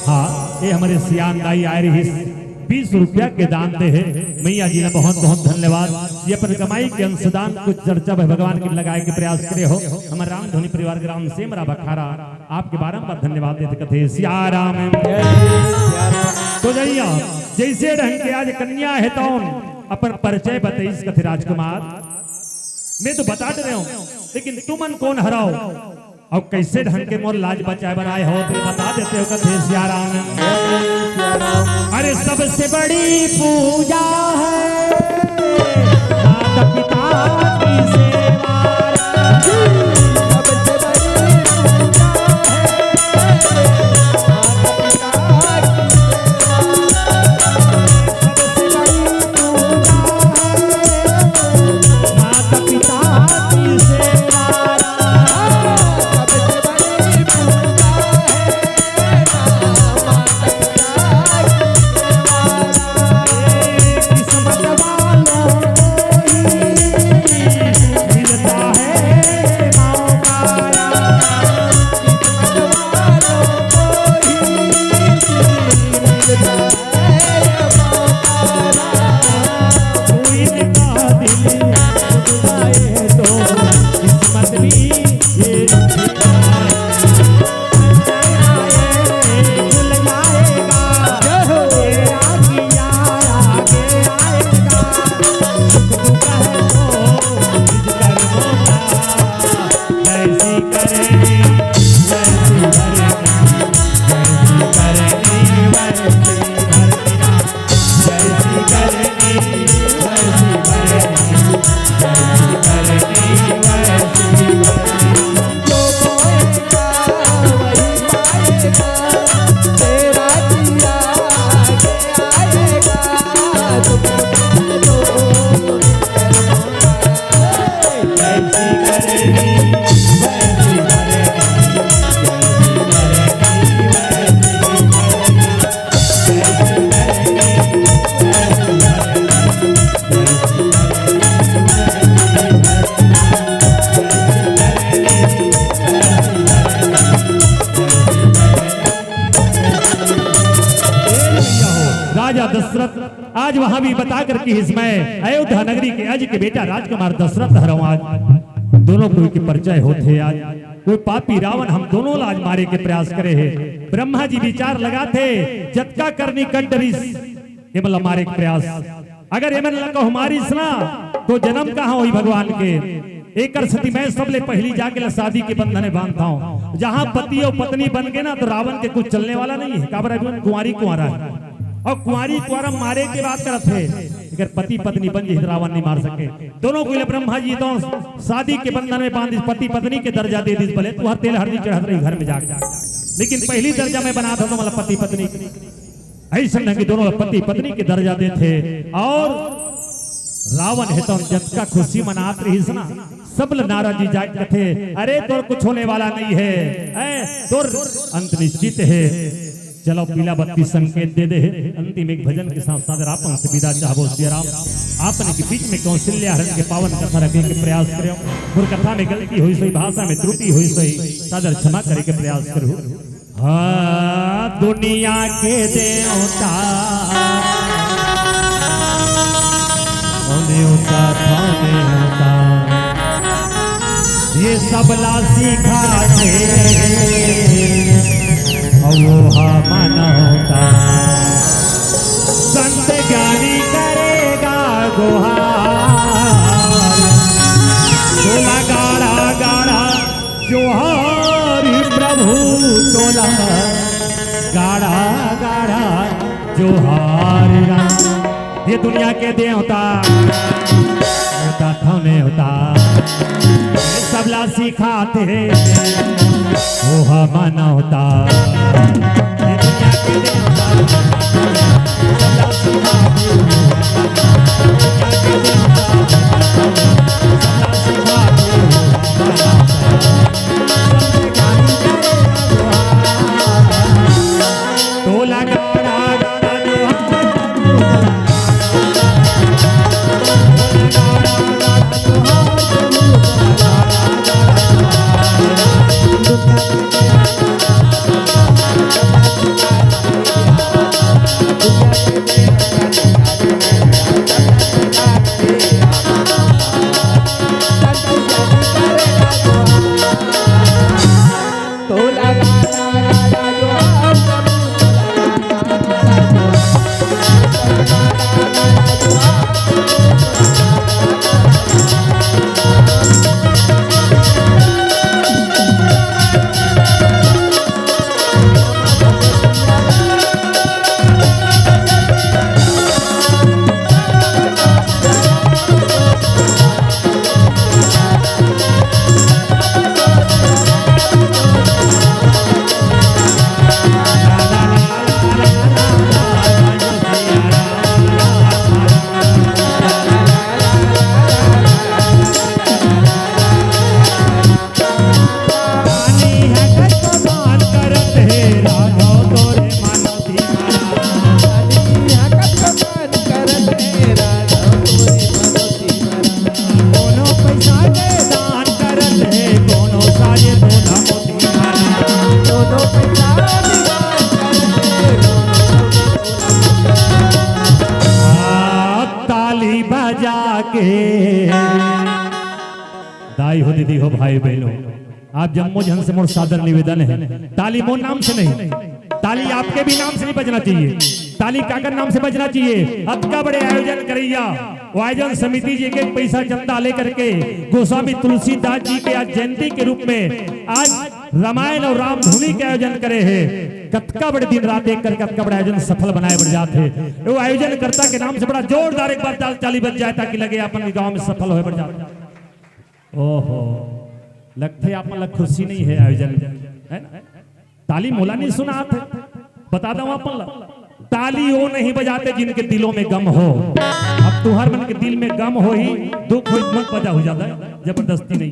हाँ, ये हमरे सियान दाई आए रहिस, बीस रुपया के दान दे हे। मैया जी ला बहुत बहुत धन्यवाद। ये अपन कमाई के अंशदान कुछ चर्चा में भगवान के लगाए के प्रयास करे हो। हमर रामधुनी परिवार ग्राम सेमरा बखारा आपके बारंबार धन्यवाद देथे, कथे सियाराम। तो जइया, जइसे ढंग के आज कन्या हे तौन अपन परिचय बतइस, कथे राजकुमार, मैं तो बता दे रहे हूँ, लेकिन तुमन कोन हरव? अउ कइसे ढंग के मोर लाज बचाए बर आए हो, तो बता देते हो, कथे सियाराम। अरे सबसे बड़ी पूजा है माता पिता की सेवा। सबसे बड़ी पूजा है माता पिता की सेवा। सबसे बड़ी पूजा है माता पिता की सेवा। राजा दशरथ आज वहां भी बता करके, इसमें अयोध्या नगरी के अज के बेटा राजकुमार दशरथ हरव आज दोनों कोई के परिचय होथे। आज कोई पापी रावण हम दोनों ला आज मारे के प्रयास करे हे। ब्रह्मा जी विचार लगाथे, जतका करनी कर डरिस, एमन ला मारे के प्रयास। अगर एमन ला कहूं मारिस ना, तो जन्म कहां होही भगवान के? एकर सेती मैं सबले पहिली जाके ला शादी के बंधन में बांधत हंव। जहां पति अउ पत्नी बन गे ना, तो रावण के कुछ चलने वाला नहीं हे। काबर अभी कुंवारी कुंवारा हे, अउ कुंवारी कुंवारा मारे के बात करत हे। अगर पति पत्नी बन जाही, तो रावण नहीं मार सके। दोनों कोई ला ब्रह्मा जी तो शादी के बंधन में बांधिस, पति पत्नी के दर्जा दे दिस, बोले, "तुहर तेल हरदी चढ़त रही घर में जाके, लेकिन पहिली दर्जा में बनात हंव तो मोला पति पत्नी।" अइसन ढंग के दोनों पति पत्नी के दर्जा देथे। अउ रावण हे तो जतका खुशी मनात रहिस ना, सब ल नारद जी जाके कथे, "अरे तोर कुछ होने वाला नहीं हे, हैं? तोर अंत निश्चित हे।" चलो, पीला बत्ती संकेत दे दे हे। अंतिम एक भजन के साथ सादर आपन से विदा चाहबो। सिया राम, आपन के बीच में कौशल्या हरण के पावन कथा रखे के प्रयास करेंव। मोर कथा में गलती होइस होही, भाषा में त्रुटि होइस होही, सादर क्षमा करे के प्रयास करहू। हाँ, दुनिया के देवता, ओ देवता, ओ देवता, ये सबला सिखाथे, अउ वो हा मानवता। संत ज्ञानी करेगा गुहार, तोला गाड़ा गाड़ा जोहार प्रभु, तोला गाड़ा गाड़ा जोहार राम। ये दुनिया के देवता, देवता थव नेवता, सबला सिखाथे, ओ हा मानवता। ये दुनिया के देवता, सबला सिखाथे, ताली बजा के। दाई हो, दीदी हो, भाई बहिन हो, आप जम्मो झन से मोर सादर निवेदन हे, ताली मोर नाम से नहीं, ताली आपके भी नाम से नहीं बजना चाहिए। ताली काकर नाम से बजना चाहिए? अतका बड़े आयोजन करइया, वो आयोजन समिति जी एक एक पैसा चंदा लेकर के गोस्वामी तुलसीदास जी के आज जयंती के रूप में आज रामायण अउ रामधुनी के आयोजन करे हे। कतका बड़े दिन रात एक करके कतका बड़े आयोजन सफल बनाए बर जात हे। वो आयोजन कर्ता के नाम से बड़ा जोरदार एक बार ताल, ताली बज जाए, ताकि लगे अपन गांव में सफल होए बर जात। ओहो, लगथे आप मन ला खुशी नहीं हे आयोजन, है ना? ताली मोला नहीं सुनात हे, बता दंव आप मन ला। ताली वो नहीं बजाते जिनके दिलों में गम हो। अब तुंहर मन के दिल में गम होही, दुख होही, मत बजाहू जादा, जबरदस्ती नहीं।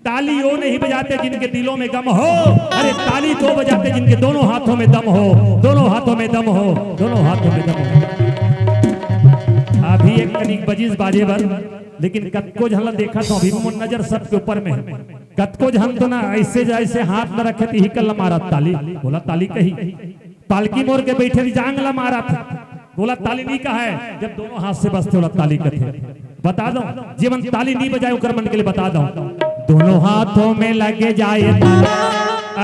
ताली वो नहीं बजाते जिनके दिलों में गम हो, अरे ताली तो बजाते जिनके दोनों हाथों में दम हो, दोनों हाथों में दम हो, दोनों हाथों में दम हो। अभी एक कनिक बजिस बाजे बर, लेकिन कतको झन ला देखत हंव, अभी मोर नजर सबके ऊपर में हे। कतको झन तो ना ऐसे जैसे हाथ ला रखे त इही कर ला मारत ताली, बोला ताली कही। पालकी मोर के बैठे भी जांग ला मारत हे, बोला ताली नहीं कहे, जब दोनों हाथ से बजथे, बोला ताली कथे। बता दंव, जेमन ताली नहीं बजाए, ओकर मन के लिए बता दंव। दोनों हाथों में लगे जाए ताला,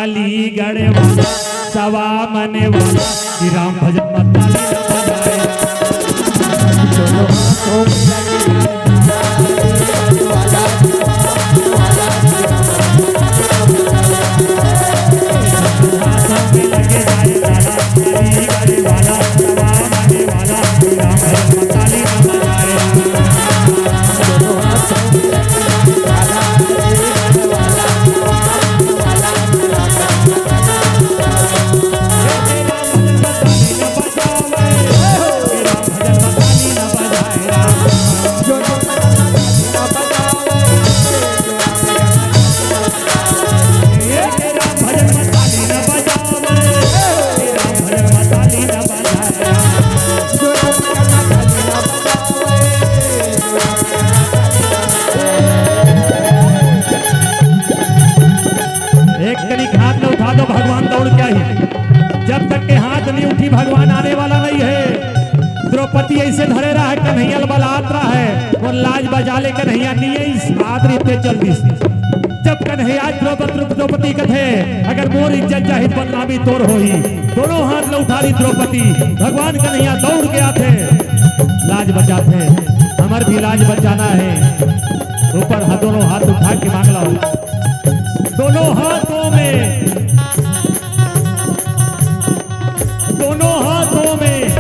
अलीगढ़ वाला, सवा मने वाला, कि राम भजन में ताली न बजाए। दोनों हाथों में लगे जाए ताला, अइसे धरे रहा, कन्हैया ल बलात रहा है, मोर लाज बचा ले कन्हैया, नहीं आइस, आत रीते चल दिस। जब कन्हैया द्रौपद, द्रौपदी कथे, "अगर मोर इज्जत जाही, बदनामी तोर होही।" दोनों हाथ ल उठा ली द्रौपदी, भगवान कन्हैया दौड़ के आथे, लाज बचाथे, हमर भी लाज बचाना है। ऊपर हाथ, दोनों हाथ उठा के मांग लो, दोनों हाथों में, दोनों हाथों में,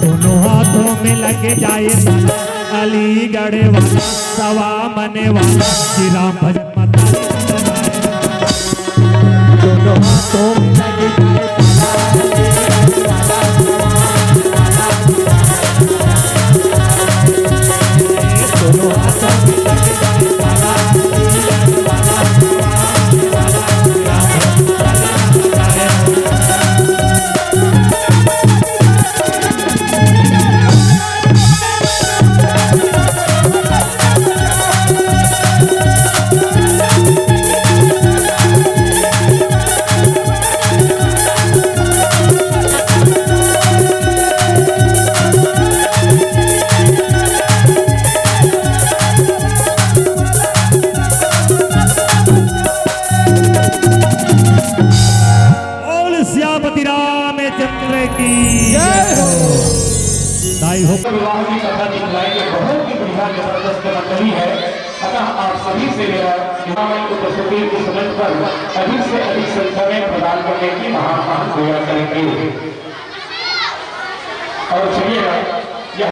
दोनों हाथों में लग जाए माला, अलीगढ़ वाला, सवा मने वाला, श्री राम भजन माता। दोनों हाथों में लग जाए माला, अलीगढ़ वाला, सवा मने वाला, श्री राम भजन माता। दोनों हाथों में लग जाए माला, अलीगढ़ वाला, सवा मने वाला, श्री राम भजन माता। बोल सियापति रामचंद्र की जय हो। दाई हो। विवाह की कथा दिखलाई में बहुत ही बढ़िया जबरदस्त मंडली है। अतः आप सभी से मेरा यहाँ उपस्थिति की समझ पर अधिक से अधिक संख्या में प्रदान करने की महान महान सेवा करेंगे। और चलिएगा।